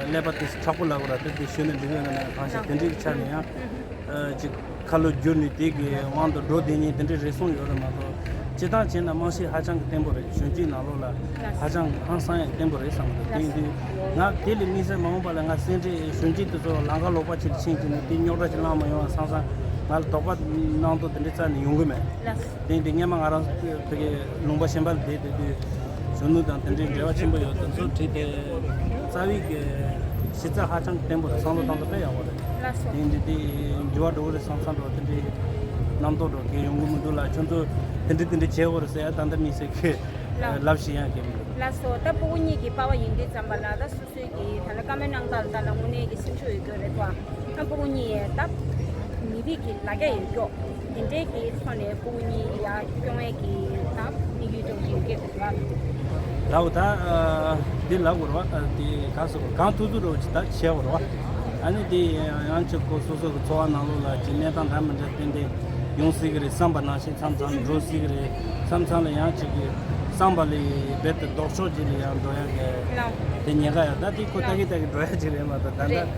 ཀླད་པ་དེ་དྲག་པོ་ལབ་དགོས་ར། དེ་དེ་ཞུས་ན་འགྲིག་ཡོད་ན་མེད་ན་གང་ཤེས། དེ་འདྲའི་ཆ་ནས་ཡང་ཅིག་ཁ་ལོ་བསྒྱུར་ནས་དེ་གི་དབང་དུ་འགྲོ་བསྡད་མཁན་དེ་འདྲའི་རེ་ཟུང་ཡོད་རེད་མ་གཏོགས་སྤྱིར་བཏང་བྱས་ན་རྨང་གཞི་ཧ་ཅང་གི་བརྟན་པོ་རེད། གཞོན་སྐྱེས་ནང་ལོགས་ལ་ཧ་ཅང་གི་ཧང་སང་ཡང་བརྟན་པོ་རེད་བསམ་གི་འདུག་དེ་ཡིན་དུས་ང་དེ་ལས་དམིགས་བསལ་མ་འོངས་པ་ལ་ང་སེམས་ཁྲལ་གཞོན་སྐྱེས་དེ་ཚོ་ལམ་ཁ་ལོག་པ་ཅིག་ལ་ཕྱིན་བྱས་ནས་དེ་རྙོག་དྲ་ཅིག་བསླངས་མ་ཡོང་བ་བསམ་བསམ་ང་ལ་དོགས་པ་གནང་མདོག་དེ་འདྲའི་རྩ་ནས་ཡོང་གི་མེད། དེ་འདི་སྔས་མ་ང་རང་ཕ་གི་ལུང་པ་གཞན་པ་ལ་བསྡད་དེ་དུས་གཞོན་ནུ་དང་དེ་འདྲའི་འབྲེལ་བ་ཆེན་པོ་ཡོད། དེ་ཚོ་བྲིས་ཏེ་རྩ་བའི་གི་གཞི་རྩ་ཧ་ཅང་གི་བརྟན་པོ་རེད། བསམ་བློ་བཏང་ཐུབ་དཔེ་ཡག་པོ་རེད། ལགས་སོ། དེ་འདི་དེ་འགྱུར་བ་འགྲོ་གི་རེད་བསམ་བསམ་འགྲོ་དེ་འདྲའི་རྣམ་རྟོག་འགྲོ་གི་ཡོང་གི་མི་འདུག་ལ། ཁྱོད་ཚོ་དེ་འདྲ་དེ་འདྲ་བྱེད་དགོས་རེད་ཟེར་ཡ་ད་ལྟ་དམིགས་བསལ་གི་ལགས། ལབ་ཤེས་ཡ་གི་མི་འདུག་ལགས་སོ། ད་སྤུ་གུ་གཉིས་ཀྱི་པ་ཕ་ཡིན་དུས་ཙམ་པ་ལ་ད་སུ་སུའི་གི་ད་ལྟ་བཀའ་མོལ་གནང་སྟངས་ལ་ད་ལ་དངོས་གནས་ཀྱི་སེམས་ཤུགས་ཡོད་རྒྱུ་རེད་བ། ཨ་སྤུ་གུ་གཉིས་ཡས་ད་མི་རིགས་ཀྱི་ལ་རྒྱ་ཡོད་རྒྱུ་དེ་འདྲའི་གི་ཐོག་ནས་སྤུ་གུ་གཉིས་ཡར་སྐྱོང་ཡས་ཀྱི་ད་དམིགས་ཡུལ་འདྲ་བོ་ཅིག་ཡོད་རྒྱུ་རེད་བ། ལའོ་ད་ཨ་འདི་ལབ་དགོས་རེད་བ། ཨ་དེ་ག་ཟེར་དགོས་རེད། གང་ཐུབ་ཐུབ་འདྲ་བོ་ཅིག་ད་བྱེད་དགོས་རེད་བ། ཨ་ནི་དེ་ཡང་ཅིག་ཁོ་སོ་སོ་གི་འཚོ་བ་ནང་ལོགས་ལ་ཅིག་གནས་སྟངས་འདྲ་མི་འདྲ་ཏན་ཏན་ཡོང་སྲིད་ཀྱི་རེད་བསམ་པ་ནང་བཞིན་མཚམས་མཚམས་འགྲོ་སྲིད་ཀྱི་རེད། མཚམས་མཚམས་ལ་ཡང་ཅིག་གི་བསམ་པ་ལས་རྦད་དེ་ལྡོག་ཕྱོགས་ཅིག་ལ་ཡང་འགྲོ་ཡ་གི་ལའོ། དེ་ཉེན་ཁ་ཡོད། ད་དེ་ཁོ་ལྟ་གི་ལྟ་གི་འགྲོ་ཡ་ཅིག་རེད་མ་གཏོགས་ད་ལྟ་རེད།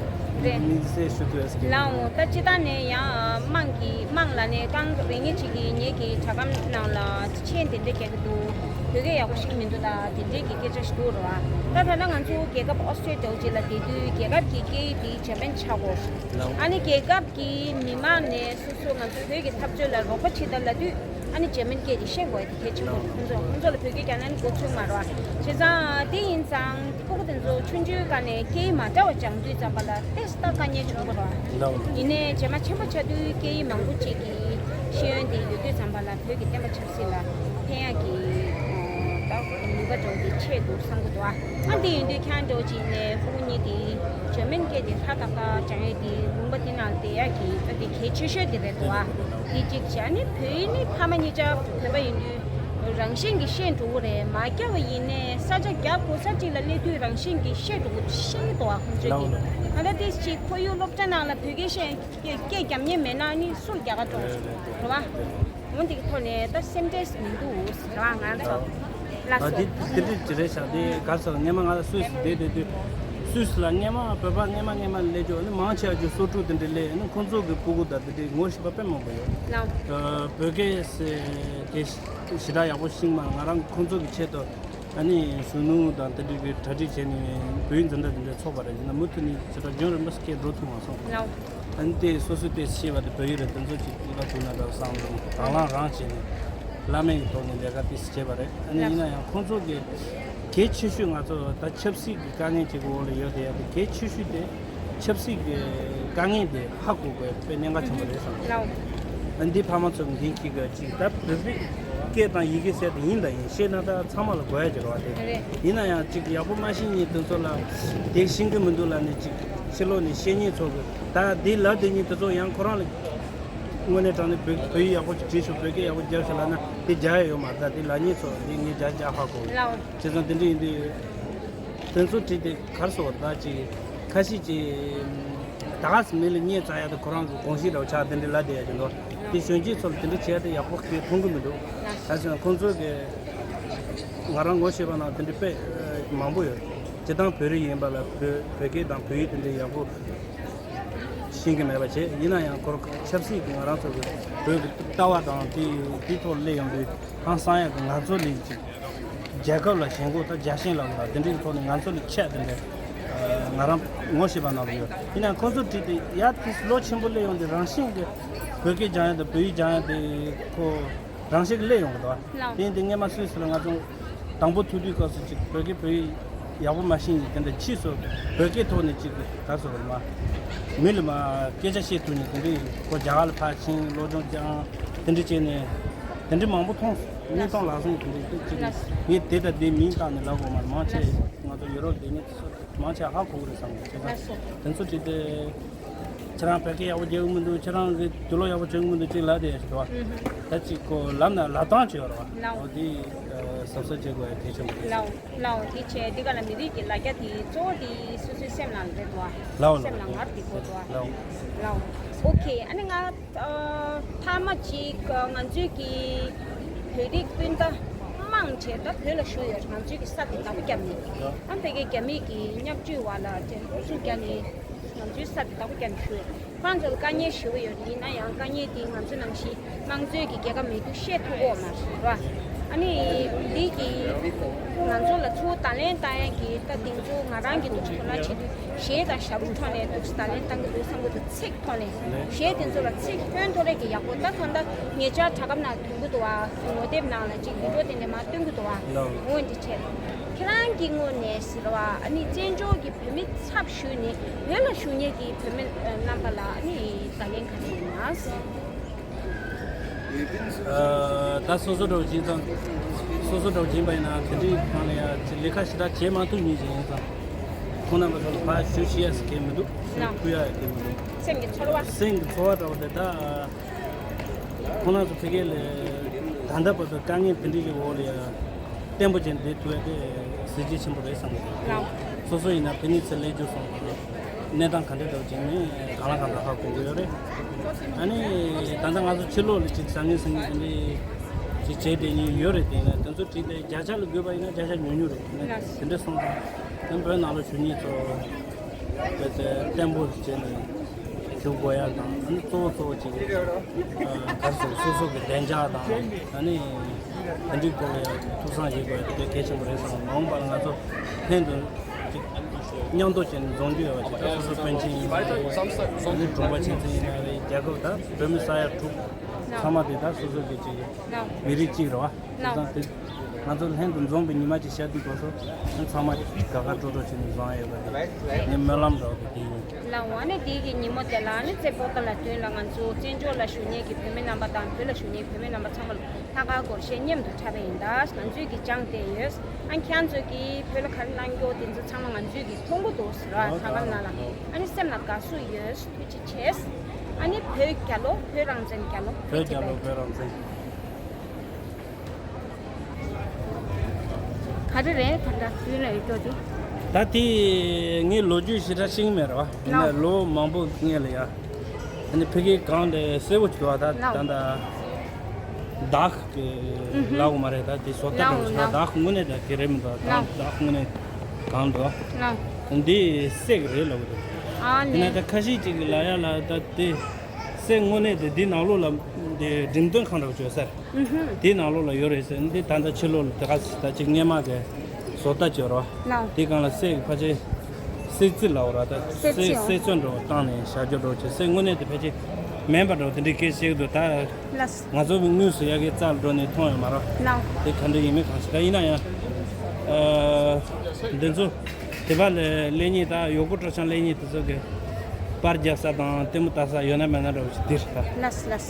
རེད། དམིགས་བསལ་ཞུ་ཐུབ་ཡ་ཟེར་གི་ལའོ། ད་སྤྱིར་བཏང་ནས་ཡང་དམངས་ཀྱི་དམངས་ལ་ནས་གང་རེ་ངེས་ཅིག་གི་ངེད་ཀྱི་དྲ་སྒམ་ནང་ལ་མཆན་དེ་འདྲ་རྒྱག་གི་འདུག་བོད་སྐད་ཡག་པོ་ཤེས་ཀྱི་མི་འདུག་ད་དེ་འདྲའི་གི་སྐད་ཆ་ཞིག་འདུག་རེད་བ། ད་ཐ་ན་ང་ཚོ་རྒྱལ་ཁབ་ཨོ་སི་ཀྲི་ལི་ཡ་འདྲ་བོ་ཅིག་ལ་བསྡད་དུས་རྒྱལ་ཁབ་ཀྱི་སྐད་ཡིག་དེ་འཇར་མན་ཆགས་དགོས། ལའོ། ཨ་ནི་རྒྱལ་ཁབ་ཀྱི་མི་མང་ནས་སོ་སོ་ང་ཚོ་བོད་ཀྱི་འཐབ་རྩོད་ལ་རོགས་པ་བྱེད་ཐབས་ལབ་དུས་ཨ་ནི་འཇར་མན་སྐད་དེ་ཤེས་དགོས་དེ་གལ་ཆེན་པོ་རེད། ཁོང་ཚོ་ཁོང་ཚོ་ལ་བོད་སྐད་རྒྱག་ན་ནི་མགོ་ཚོས་མ་རེད་བ། བྱས་ཙང་དེ་ཡིན་ཙང་སྤུ་གུ་དེ་ཚོ་ཆུང་ཆུང་སྒང་ནས་སྐད་ཡིག་མ་འདྲ་བ་སྦྱང་དུས་ཙམ་པ་ལ་ཏོག་ཙམ་དཀའ་ངལ་བྱུང་གི་རེད་བ། ལའོ། ཡིན་ནའི་རྗེས་མ་ཆེན་པོ་ཆགས་དུས་སྐད་ཡིག་མང་པོ་ཅིག་གི་ཤེས་ཡོན་དེ་ཡོད་དུས་ཙམ་པ་ལ་བོད་ཀྱི་བསྟན་པ་ཆབ་སྲིད་ལ་ཕན་ཡག་གི་ད་ནུས་པ་འདྲ་བོ་དེ་ཆེ་འདུག་བསམ་གྱི་འདུག་ཨ་འདི་ཡིན་དུས་ཁྱེད་འདྲ་བོ་ཅིག་ནས་སྤུ་གུ་གཉིས་དེ་འཇར་མན་སྐད་དེ་ཧྲ་ཏག་ཏག་སྦྱང་ཡས་དེ་ལུང་པ་དེ་ནང་བསྡད་ཡག་གི་ད་དེ་གལ་ཆེ་ཤོས་དེ་རེད་འདུག་ཨ་འདི་གཅིག་བྱས། ཨ་ནི་བོད་ཡིག་ནི་ཕ་མ་གཉིས་ཆ་བོད་པ་ཡིན་དུས་རང་བཞིན་གྱིས་ཤེས་འགྲོ་གི་རེད། མ་བརྒྱབ་པ་ཡིན་ནའི་ས་ཆ་བརྒྱབ་དགོས་ས་གཅིག་ལ་སླེབས་དུས་རང་བཞིན་གྱིས་ཤེས་འགྲོ་གི་ཤེས་ཀྱི་འདུག་ཨ་ཁོང་ཚོས་ཀྱི་ད་ལྟ་དེ་གཅིག་ཁོར་ཡུག་སློབ་གྲྭ་ནང་ལ་བོད་སྐད་བཤད། སྐད་སྐད་རྒྱབ་མཁན་མེད་ན་ནི་སུར་རྒྱག་ག་འགྲོ་རེད་བ། འོ་འདི་གི་ཐོག་ནས་ད་སེམས་ཁྲལ་མི་འདུག་ཟེར་བ་ང་ཚོ་ལ་ཨ་སོ། དེ་དེ་འདྲ་ཅི་རེད་ཤག་དེ་ག་ཚོད་སྔས་མ་ང་ལ་སུད་སི་བསྡད་བསྡད་དུས་སུད་སི་ལ་སྔས་མ་བོད་པ་སྔས་མ་སྔས་མ་སླེབས་རྒྱུ་ནི་མང་ཆེ་བ་ཅིག་སོ་ཕྲུག་དེ་འདྲ་སླེབས་ནི་ཁོང་ཚོ་གི་སྤུ་གུ་དང་དེ་འདྲའི་ངོ་ཤེས་པ་དཔེ་མང་པོ་ཡོད། ལགས། ཨ་བོད་སྐད་ཟེར་གི་ཞེ་དྲག་ཡག་པོ་ཤེས་མ་ང་རང་ཁོང་ཚོ་གི་ཆེད་དུ། ཨ་ནི་གཞོན་ནུ་དང་དེ་འདྲའི་གི་གྲ་སྒྲིག་བྱས་ནས་བོད་ཡིག་འཛིན་གྲྭ་དེ་འདྲ་ཚོགས་པ་རེད། ཡིན་ན་མུ་མཐུད་ནས་ཇི་ལྟར་རྒྱུན་རིང་པོ་སྐད་འགྲོ་ཐུབ་མ་སོང་། ལའོ། ཨ་ནི་དེ་སོ་སོའི་དེ་ཤེས་པ་དེ་བོད་ཡིག་རེད། དེ་ཚོ་ཅིག་སློབ་ཐུབ་ན་འདྲ་བསམ་ནས་དང་བླངས་རང་བྱས་ནས་བླ་མེད་ཀྱི་ཐོག་ནས་ལས་ཀ་དེ་བྱས་པ་རེད། ཨ་ནི་ཡིན་ན་ཡང་ཁོང་ཚོ་གི་གལ་ཆེ་ཤོས་ང་ཚོ་ད་ཆབ་སྲིད་ཀྱི་དཀའ་ངལ་ཅིག་གི་འོག་ལ་ཡོད་དེ་ཡ་དེ་གལ་ཆེ་ཤོས་དེ། ཆབ་སྲིད་ཀྱི་དཀའ་ངལ་དེ་ཧ་གོ་དགོས་པའི་གནད་འགག་ཆེན་པོ་རེད་བསམ། ལའོ། ཨ་འདི་ཕ་མ་ཚོ་འགན་འཁྱེར་དགོས་ཅིག་ད་བོད་པའི་སྐད་དང་ཡི་གེ་ཟེར་དེ་ཡིན་དང་ཡིན་ཤེས་ན་ད་ཚང་མ་ལ་དགོས་ཡ་ཅིག་རེད་བ། དེ་རེད། ཡིན་ན་ཡང་ཅིག་ཡག་པོ་མ་ཤེས་མཁན་དེ་ཚོ་ལ་དེ་ཤེས་ཀྱི་མི་འདུག་ལབ་ནས་ཅིག་ཕྱི་ལོགས་ནས་བཤད་མཁན་ཚོ་གི་ད་དེ་ལབ་བསྡད་མཁན་དེ་ཚོ་ཡང་ཁོ་རང་ལ་དངོས་གནས་དྲང་གནས་བོད་བོད་ཡིག་ཡག་པོ་ཅིག་བྲིས་ཤོག་བོད་སྐད་ཡག་པོ་རྒྱབ་ཤོག་ལབ་ན་དེ་རྒྱག་ཡ་ཡོད་མ་རེད། ད་དེ་ལབ་མཁན་ཚོ་དེ་ངས་རྒྱག་རྒྱག་ཧ་གོ། ལའོ། བྱས་ཙང་དེ་འདྲ་ཡིན་དུས། དེ་ཚོ་བྲིས་ཏེ་གར་སོང་བ་ད་ཅིག་ཁ་ཤས་ཀྱིས་ད་ག་སེ་མི་ལ་བརྙས་བཙལ་ཡ་དེ་ཁོ་རང་གི་དགོངས་གཞི་འདྲ་བོ་ཆགས་དེ་འདྲ་ལབ་བསྡད་ཡ་ཅིག་འདུག་དེ་གཞོན་སྐྱེས་ཚོ་ལ་དེ་འདྲ་བྱས་ཏེ་ཡག་པོ་གི་མཐོང་གི་མི་འདུག་ད་སོང་ཁོང་ཚོ་གི་ང་རང་ངོ་ཤེས་པ་ནང་དེ་འདྲ་དཔེ་མང་པོ་ཡོད། སྤྱིར་བཏང་བོད་རིགས་ཡིན་པ་ལ་བོད་བོད་སྐད་དང་བོད་ཡིག་དེ་འདྲ་ཡག་པོ་ཤེས་ཀྱི་མེད་པ་བྱས། ཡིན་ན་ཡང་ཁོ་ཆབ་སྲིད་ཀྱི་ང་རང་ཚོ་གི་བོད་ཀྱི་ལྟ་བ་དང་དེ་དེའི་ཐོག་སླེབས་ཡོང་དུས་ཧང་སང་ཡ་གི་ང་ཚོ་ལས་ཅིག་རྒྱལ་ཁབ་ལ་ཞེན་ཁོག་ད་རྒྱལ་ཞེན་ལ་ལ་དེ་འདྲའི་ཐོག་ནས་ང་ཚོ་ལ་ཆད་དེ་འདྲ་ང་རང་ངོ་ཤེས་པ་ནང་ལ་ཡོད། ཡིན་ནའང་ཁོ་ཚོ་བྲིས་ཏེ་ཡ་དེ་ལོ་ཆེན་པོ་སླེབས་ཡོང་དུས་རང་བཞིན་གྱི་བོད་སྐད་སྦྱང་ཡ་དང་བོད་ཡིག་སྦྱང་ཡ་དེ་ཁོ་རང་བཞིན་གྱི་སླེབས་ཡོང་གི་འདུག་ལའོ། དེ་ཡིན་དུས་སྔས་མ་སུད་སི་ལ་ང་ཚོ་དང་པོ་ཐུག་དུས་སྐབས་སུ་ཅིག་བོད་སྐད་བོད་ཡིག་ཡག་པོ་མ་ཤེས་ནས་དེ་འདྲ་ཕྱིས་སུ་བོད་སྐད་ཐོག་ནས་ཅིག་ག་རེ་ཟེར་དགོས་རེད་མ། མི་ལ་མ་སྐད་ཆ་བཤད་ཐུབ་ནས་དེ་འདྲ་ཁོ་རྒྱ་གར་ལ་ཕར་ཕྱིན་སློབ་སྦྱོང་སྦྱངས་དེ་འདྲ་བྱས་ནས་དེ་འདྲ་མང་པོ་མཐོང་། གཉིས་སྟོང་ལག་ཟིན་དེ་འདྲ་ཅིག་ངས་དེ་དང་དེ་མིང་བཏགས་ནས་ལབ་དགོས་མ་རེད། མང་ཆེ་ང་ཚོ་ཡུ་རོབ་དེ་ནས་མང་ཆེ་ཧ་གོ་གི་རེད་བསམ་གི། བྱས་ཙང་དེ་ཚོ་བྲིས་ཏེ། ཁྱེད་རང་བོད་སྐད་ཡག་པོ་རྒྱག་གི་མི་འདུག་ཁྱེད་རང་གི་དུག་ལོག་ཡག་པོ་བྱེད་ཀྱི་མི་འདུག་ཅིག་ལབ་བསྡད་ཡོད་རེད་བ། ད་ཅིག་ཁོ་ལབ་ན་ལབ་སྟངས་ཅིག་ཡོད་རེད་བ། ལའོ། འོ་དེ་གཟབ་གཟབ་བྱེད་དགོས་ཡ་གལ་ཆེན་པོ་རེད། ལའོ། ལའོ། དེ་བྱས་འདི་ག་ལ་མི་རིགས་ཀྱི་ལ་རྒྱ་དེ་གཙོ་བོ་དེ་སོ་སོའི་སེམས་ནང་རེད་བ། ལའོ། སེམས་ནང་ངར་དེ་དགོས་བ། ལའོ། ལའོ། ཨོ་ཁེ། ཨ་ནི་ང་ཨ་མཐའ་མ་ཅིག་ང་ཚོའི་གི་བོད་རིགས་སྤུན་ཟླ་མང་ཆེ་ད་བོད་ལ་བཞུགས་ཡོད། ང་ཚོའི་གི་ས་དེ་བདག་པོ་བརྒྱབ་ནས་ཨ་ཕ་གི་རྒྱ་མིའི་གི་བརྙས་བཅོས་བ་ལ་དེ་ཚུར་རྒྱག་ནས། ང་ཚོའི་ས་དེ་བདག་པོ་རྒྱག་ནས་བཞུགས་ཡོད། ཁོང་ཚོ་ལ་དཀའ་ངལ་ཞེ་པོ་ཡོད་རེད། ཡིན་ན་ཡང་དཀའ་ངལ་དེ་ང་ཚོ་ནང་བཞིན་དམངས་གཙོའི་གི་རྒྱལ་ཁབ་མེད་དུས་བཤད་ཐུབ་ཀྱི་ཡོད་མ་རེད་བ། ཨ་ནི་འདི་གི་ང་ཚོ་ལ་ཚུར་བརྡ་ལན་བཏང་ཡ་གི་ད་དེང་ཚོ་ང་རང་གི་འདུག་སེ་དོ་སྣང་བྱེད་དུས་གཞས་དང་ཞབས་བྲོ་ཐོག་ནས་འདུག་སེ་བརྡ་ལན་བཏང་གི་འདུག་བསམ་གི་འདུག་ཚིག་ཐོག་ནས་གཞས་དེ་ཚོ་ལ་ཚིག་ཧོན་ཐོར་རེ་གི་ཡག་པོ། ད་ད་ལྟ་ཉེ་ཆར་དྲ་སྒམ་ནང་ཐོན་གི་འདུག་བ། ངོ་དེབ་ནང་ལ་ཅིག་བི་ཌིའོ་དེ་ནས་མར་སྟོན་གི་འདུག་བ། འོ་འདི་བྱས། ཁྱེད་རང་གི་ངོས་ནས་ཟེར་བ་ཨ་ནི་བཙན་བྱོལ་གྱི་བོད་མི་ཚབ་ཞུས་ནས་བོད་ལ་བཞུགས་མཁན་གྱི་བོད་མི་རྣམ་པ་ལ་ཨ་ནི་བརྡ་ལན་ག་རེ་ཡིན་ན། ད་སོ་སོ་འདྲ་བོ་ཡིན་ཙང་། སོ་སོ་འདྲ་བོ་ཡིན་པ་ཡིན་ན་དེ་འདྲའི་སྒང་ལ་ཡ་ལས་ཀ་ཞེ་དྲག་བྱེད་མ་ཐུབ་མཁན་ཅིག་ཡིན་ཙང་། ཁོང་རྣམ་པ་ཚོ་ལ་ཕར་ཞུ་ཤེས་ཡ་ཟེར་མཁན་མི་འདུག་ཞུ་ཐུབ་ཡ་ཡོད་མཁན་མི་འདུག་སེམས་ཀྱི་ཚོར་བ། སེམས་ཀྱི་ཚོར་བ་འདྲ་བོ་དེ་ད། ཁོང་རྣམ་ཚོ་ཕ་གི་ལ་ད་ལྟ་བར་དུ་དཀའ་ངལ་དེ་འདྲ་ཞིག་འོག་ལ་ཡ་བརྟན་པོ་བྱས་བསྡད་ཐུབ་ཡ་དེ་གཟི་བརྗིད་ཆེན་པོ་རེད་བསམ་གི་འདུག་ལགས། སོ་སོ་ཡིན་ན་ཕ་ནི་ཚེ་སླེབས་རྒྱུ་སོང་དང་གནས་སྟངས་ག་འདྲ་འདྲ་བྱས་ནས་གང་ལ་གང་འདྲ་ཧ་གོ་གི་ཡོད་རེད། ཨ་ནི་ད་ལྟ་ང་ཚོ་ཕྱི་ལོགས་ལ་ཅིག་ཟ་ངེ་ཟ་ངེ་དེ་འདྲ་ཅིག་བྱས་བསྡད་མཁན་ཡོད་རེད། དེ་ཡིན་ན་དེ་ཚོ་བྲིས་ཏེ་བརྒྱ་ཆ་ལ་དགོས་པ་ཡིན་ན་བརྒྱ་ཆ་ཉུང་ཉུང་རེད། དེ་འདྲ་སོང་ཙང་དེ་བོད་ནང་ལ་བཞུགས་མཁན་ཚོ། བྱས་ཏེ་བརྟན་པོ་བྱས་ནས་བཞུགས་དགོས་ཡ་དང་། ཨ་ནི་གཙོ་བོ་གཙོ་བོ་གཅིག་ག་རེ་ཟེར། སོ་སོ་གི་བདེ་འཇགས་དང་། ཨ་ནི་དེ་འདྲའི་སྐོར་ལ་ཡ་ཐུགས་བསམ་བཞེས་དགོས་ཡ་དེ་གལ་ཆེན་པོ་རེད་བསམ། མ་འོངས་པ་ལ་ང་ཚོ་ལྷན་དུ་ཅིག་མཉམ་དུ་བྱས་ནས་འཛོམས་རྒྱུ་ཡོད་པ་ཅིག་ད་སོ་སོ་པཎ་ཆེན་ཡིན་ན་རེད། ཨ་ནི་དྲུང་པ་ཆོས་འཛིན་ཡིན་ན་རེད། རྒྱལ་ཁབ་ད་བོད་མི་ས་ཡ་དྲུག་ཚང་མ་དེ་ད་སོ་སོ་གི་ཅིག་མི་རིགས་གཅིག་རེད་བ། དེ་ཙང་དེ་ང་ཚོ་ལྷན་དུ་འཛོམས་པའི་ཉི་མ་ཅིག་ཤར་དུས་སྐབས་སུ་ཚང་མ་དགའ་དགའ་སྤྲོ་སྤྲོ་བྱས་ནས་བཟང་ཡོད་པ་དེ་ངའི་སྨོན་ལམ་འདྲ་བོ་དེ་ཡིན། ལགས་འོ། ཨ་ནི་དེ་གི་ཉིན་མོ་དེ་ལ་ཨ་ནི་རྩེ་པོ་ཏ་ལ་མདུན་ལ་ང་ཚོ་བཙན་བྱོལ་ལ་བཞུགས་མཁན་གྱི་བོད་མི་རྣམ་པ་དང་བོད་ལ་བཞུགས་མཁན་གྱི་བོད་མི་རྣམ་པ་ཚང་མ་ལ་ལྷག་དཀར་སྒོར་གཞས་མཉམ་དུ་འཁྲབ་པ་ཡིན། ད་ང་ཚོས་ཀྱི་སྦྱངས་བསྡད་ཡོད། ཨ་ནི་ཁྱེད་རང་ཚོས་ཀྱིས་བོད་ལ་ག་རེ་གནང་རྒྱུ་དེ་ཚོ་ཚང་མ་ང་ཚོས་ཀྱིས་མཐོང་གི་འདུག་ཟེར་བ། ཨོ་དྲ་སྒམ་ནང་ལ། ཨ་ནི་སེམས་ལ་དགའ་བསུ་ཡོད། ཐུགས་རྗེ་ཆེ། ཨ་ནི་བོད་རྒྱལ་ལོ་བོད་རང་བཙན། རྒྱལ་ལོ་བོད་རྒྱལ་ལོ་བོད་རང་བཙན། ག་རེ་རེད། ད་ལྟ་དུས་ལ་ཡོད་ཅོག་དེ། ད་དེ་ངའི་ལོ་རྒྱུས་ཞེ་དྲག་ཤེས་ཀྱི་མེད་རེད་བ། ཡིན་ན་ལོ་མང་པོ་སྔོན་ལ་ཡ། ཨ་ནི་ཕ་གིའི་གང་དེ་གསལ་པོ་ཞིག་འདུག་བ། ད་ད་ད་བདག་གི་ལའོ་མ་རེད། ད་དེ་བཟོ་ལྟ་འདྲ་བོ་ཞིག་ལའོ། བདག་དངོས་གནས་ད་དེ་རེད་མི་འདུག་ད་ལའོ། བདག་དངོས་གནས་གང་འདུག་འདི་གསེར་གི་རེད་ལབ་གི་འདུག་ཨ་ཡིན་ན་ནི་ད་ཁ་ཤས་ཅིག་གིས་ལབ་ཡ་ལ་ད་དེ་གསེར་དངོས་གནས་དེ་འདི་ནང་ལོགས་ལ་དེ་འགྲེམས་སྟོན་ཁང་འདྲ་བོ་བྱོས་ཟེར། དེའི་ནང་ལོགས་ལ་ཡོད་རེད་ཟེར། འདི་ད་ལྟ་ཕྱི་ལོགས་ལ་དེ་ག་ཟེར། ད་ཅིག་སྔས་མ་གི་ བཟོ་ལྟ་བྱོས་རོགས། ལགས། དེ་གང་ལ་གསེར་ཕལ་ཆེར་གསེར་རྩི་ལབ་ར་ད། གསེར་རྩི། གསེར་ཨོ། གསེར་ཚོན་འདྲ་བོ་བཏང་ནས་བཞག་རྒྱུ་འདྲ་བོ་བྱས། གསེར་དངོས་གནས་དེ་ཕལ་ཆེར་མིན་པ་འདྲ་བོ་དེ་འདྲའི་སྐད་བཤད་ཀྱི་འདུག་ད། ལགས། ང་ཚོ་དངོས་སུ་ཡ་གི་རྩ་ལ་འགྲོ་ནས་མཐོང་ཡོད་མ་རེད། ལགས། དེ་ག་འདྲ་ཡིན་མིན་གང་ཤེས། ད་ཡིན་ན་ཡང་། ཨ། འདི་ཚོ་དེ་བ་ལས་ལེགས་ཉེས། ད་ཡོ་གུ་ཀྲོ་ཆང་ལེགས་ཉེས་དེ་ཚོ་གི་པར་རྒྱབ་ས་དང་ལྟད་མོ་ལྟ་ས་ཡོད་ན་མེད་ན་འདྲ་བོ་ཞིག་འདིར་ད། ལགས་ལགས།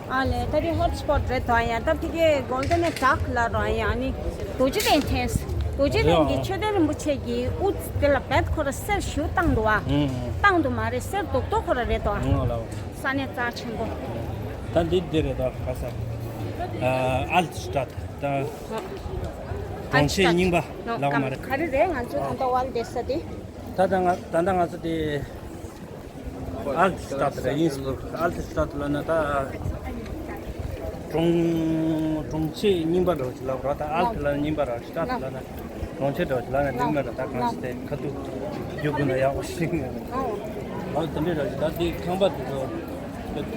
ཨ་ལས། ད་དེ་ཧོ་ཊི་སི་པོ་ཊི་རེད་དོ། ཡང་ད་ཕ་གིའི་གོལ་ཌེན་ཌག་ལ་རོ། ཡང་ནི་རྡོ་རྗེ་གདན་འཐེན། རྡོ་རྗེ་གདན་གྱི་མཆོད་རྟེན་རིན་པོ་ཆེ་གི་དབུ་དེ་ལ་རྦད་ཁོ་ར་གསེར་ཞུ་བཏང་འདུག་བ། ཨུམ། བཏང་འདུག་མ་རེད། གསེར་རྡོག་རྡོག་ཁོ་ར་རེད་དོ། ཨུམ། ཨ་ལ། ས་གནས་རྩ་ཆེན་པོ། ད་འདི་འདི་རེད་དོ། ག་ས། ཨལ་ཊ་སི་ཊ་ཊ། ད་གྲོང་ཁྱེར་རྙིང་པ་ལབ་མ་རེད། ག་རེ་རེད། ང་ཚོ་ད་ལྟ་ཝལ་བསྡད་ས་དེ། ད་ད་ང་ད་ད་ང་ཚོ་དེ། ཨལ་ཊ་སི་ཊ་ཊ་རེད། ཨིན་སི་བྷུག་ཨལ་ཊ་སི་ཊ་ཊ་ཊ་ལབ་ན་ད་གྲོང་གྲོང་ཁྱེར་རྙིང་པ་འདྲ་བོ་ཅིག་ལབ་ར། ད་ཨལ་ཊ་ལབ་ན་རྙིང་པ་ར། སི་ཊ་ཊ་ཊ་ལབ་ན་གྲོང་ཁྱེར་འདྲ་བོ་ཅིག་ལབ་ན་འགྲིག་མ་རེད། ད་གང་ཞིག་དེ་ཁ་ཐུག་རྒྱུ་དགོས་ན་ཡག་པོ་ཞིག་ཨོ། ཨ་དེ་འདྲས་ར་ཅིག་ད་དེ་ཁང་པ་དེ་ཚོ་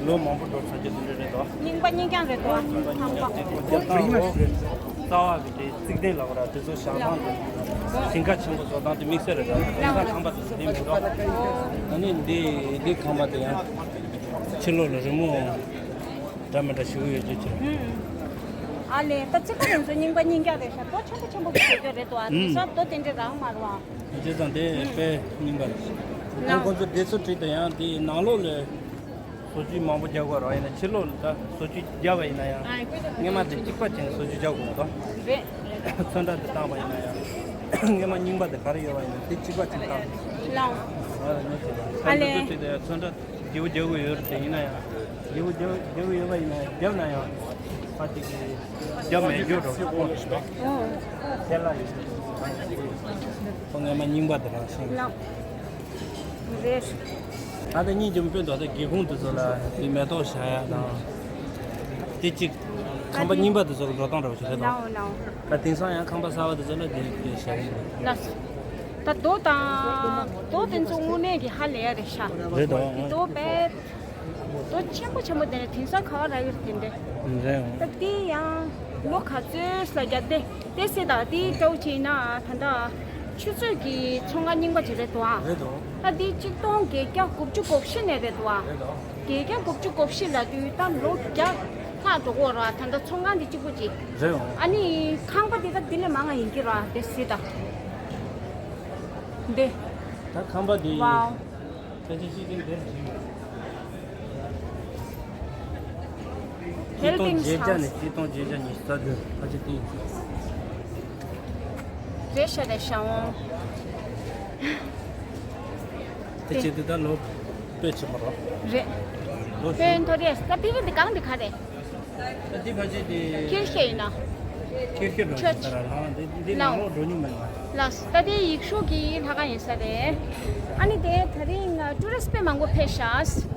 ལོ་མང་པོ་འགྲོ་ཚར་རྒྱུ་དེ་འདྲས་རེད་དོ། རྙིང་པ་རྙིང་རྐྱང་རེད་དོ། རྙིང་པ་རྙིང་རྐྱང་དེ་ཚོ་རྒྱབ་སྟངས་ལོ། རྩ་བ་གི་དེ་རྩིག་གདན་ལབ་ར། དེ་ཚོ་བཞག་སྟངས་དེ་ཞིང་ཁ་ཆེན་པོ་བཟོ་སྟངས་དེ་དམིགས་བསལ་རེད་ད། དེང་སང་ཁང་པ་དེ་ཚོ་དེ་མི་འདུག་ཨ་ནི་འདི་འདི་ཁང་པ་དེ་ཡང་ཕྱི་ལོགས་ལ་རི་མོ་འདྲ་མི་འདྲ་ཞིག་ཡོད་རྒྱུ་ཅིག་ཨ་ལས། ད་ཅི་ཁ་རེད་ཚོ། རྙིང་པ་རྙིང་རྐྱང་རེད་ཤག་རྡོ་ཆེན་པོ་ཆེན་པོ་གི་བཟོ་རྒྱུ་རེད་དོ། ཨ་དེང་སང་རྡོ་དེ་འདྲས་རག་མ་རེད་བ། བྱས་ཙང་དེ་དཔེ་རྙིང་པ་རེད། ཨ་ཁོང་ཚོ་དེ་ཚོ་བྲིས་དེ་ཡང་དེ་ནང་ལོགས་ལ། བཟོ་བཅོས་མང་པོ་རྒྱག་དགོས་རེད་བ། ཡིན་ན་ཕྱི་ལོགས་ལ་ད་བཟོ་བཅོས་བརྒྱབ་པ་ཡིན་ན་ཡང་སྔས་མ་དེ་གཅིག་པ་བྱས་ནས་བཟོ་བཅོས་རྒྱག་དགོས་འདུག་རེད། ཚོན་ཁྲ་དེ་བཏང་བ་ཡིན་ན་ཡང་སྔས་མ་རྙིང་པ་དེ་ག་རེ་ཡོད་པ་ཡིན་ན་དེ་གཅིག་པ་བྱས་བཏང་། ལའོ། ཨ་ལས། ཨ་ལས། ཚོན་ཁྲ་བརྗེ་པོ་རྒྱག་དགོས་ཡོད་རེད་དེ། ཡིན་ན་ཡང་བརྗེ་པོ་རྒྱག་རྒྱག་དགོས་ཡོད་པ་ཡིན་ན་ཡང་བརྒྱབ་ན་ཡང་ཕ་དེ་གི་རྒྱབ་མེད་རྒྱུ་འགྲོ་ཁོང་ཞིག་འདུག་ཨོ། ཁས་ལ་ཡོད། ཁོ་སྔས་མ་རྙིང་པ་དེ་རང་བཞིན། ལའོ། རེད། ད་ལྟ་གཉིས་ཀྱི་དཔོན་དོ་ད་སྒེའུ་ཁུང་དེ་ཚོ་ལ་དེ་མེ་ཏོག་བཞག་ཡག་དང་། དེ་གཅིག་ཁང་པ་རྙིང་པ་དེ་ཚོ་ལ་འགྲོ་སྟངས་འདྲ་བོ་ཞིག་རེད་དོ། ལའོ་ལའོ། ད་དེང་སང་ཡང་ཁང་པ་གསར་པ་དེ་ཚོ་ལ་དེ་དེ་བཞག་ཡིན། ལགས། ད་རྡོ་དང་རྡོ་དེ་ཚོ་དངོས་གནས་ཀྱི་ཧ་ལས་ཡ་རེད་ཤག་རེད་དོ། རྡོ་དཔེ་རྡོ་ཆེན་པོ་ཆེན་པོ་དེ་འདྲ་དེང་སང་ག་བ་རག་གི་རེད་དེ་འདྲ། རེད། ད་དེ་ཡང་ལོ་ག་ཚོད་ལ་རྒྱབ་སྟེ། དེ་སྲིད་ད་དེའི་སྐྱོ་བོ་ཅིག་ཡིན་ན་ད་ལྟ་ཆུ་ཚོད་ཀྱི་ཚོང་ཁང་རྙིང་པ་ཅིག་རེད་འདུག་ཨ། རེད་དོ། ད་དེ་གཅིག་སྟོང་བརྒྱད་བརྒྱ་དགུ་བཅུ་གོ་བཞི་ནས་རེད་འདུག་ཨ། རེད་དོ། བརྒྱད་བརྒྱ་དགུ་བཅུ་གོ་བཞི་ལབ་དུས་ད་ལོ་བརྒྱ་ལྷག་འགྲོ་གི་ཡོད་རེད་བ། ད་ལྟ་ཚོང་ཁང་དེ་གཅིག་པོ་ཅིག་རེད་འོང་། ཨ་ནི་ཁང་པ་དེ་ད་དེ་ལས་མང་ང་ཡིན་གྱི་རེད་བ། དེ་སྲིད་ད་འདི། ད་ཁང་པ་དེ། ཝའོ། ཕལ་ཆེར་སྤྱི་ཟླ་འདིར་བྱིན་ཡོད། ཆིག་སྟོང་བརྒྱད་བརྒྱ་ནས་ཆིག་སྟོང་བརྒྱད་བརྒྱ་ཉི་ཤུ་རྩ་བདུན། ཕལ་ཆེར་དེ་ཡིན་ཚུལ། རེད་ཤག་རེད་ཤག་འོང་། དེ་བྱེད་དུས་ད་ལོ་དཔེ་ཆེན་པོ་རེད། རེད། ལོ་ཤུ། དཔོན་ཐོ་རེས་ད་ཕི་གི་འདི་གང་འདི་ག་རེད། ད་འདི་ཕལ་ཆེར་དེ། ཁེར་ཤེས་ཡིན་ན། ཁེར་ཤེས་འགྲོ་ཤེས་ས་ར་ལ་འདི་འདི་ནང་ལོགས་འགྲོ་མྱོང་མེད་ང་། ལགས། ད་དེ་ཡུལ་ཤུལ་གྱི་ལྷ་ཁང་ཡིན་ས་རེད། ཨ་ནི་དེ་ད་རིང་ཊུ་རི་སི་དཔེ་མང་པོ་ཕེབས་ཤག་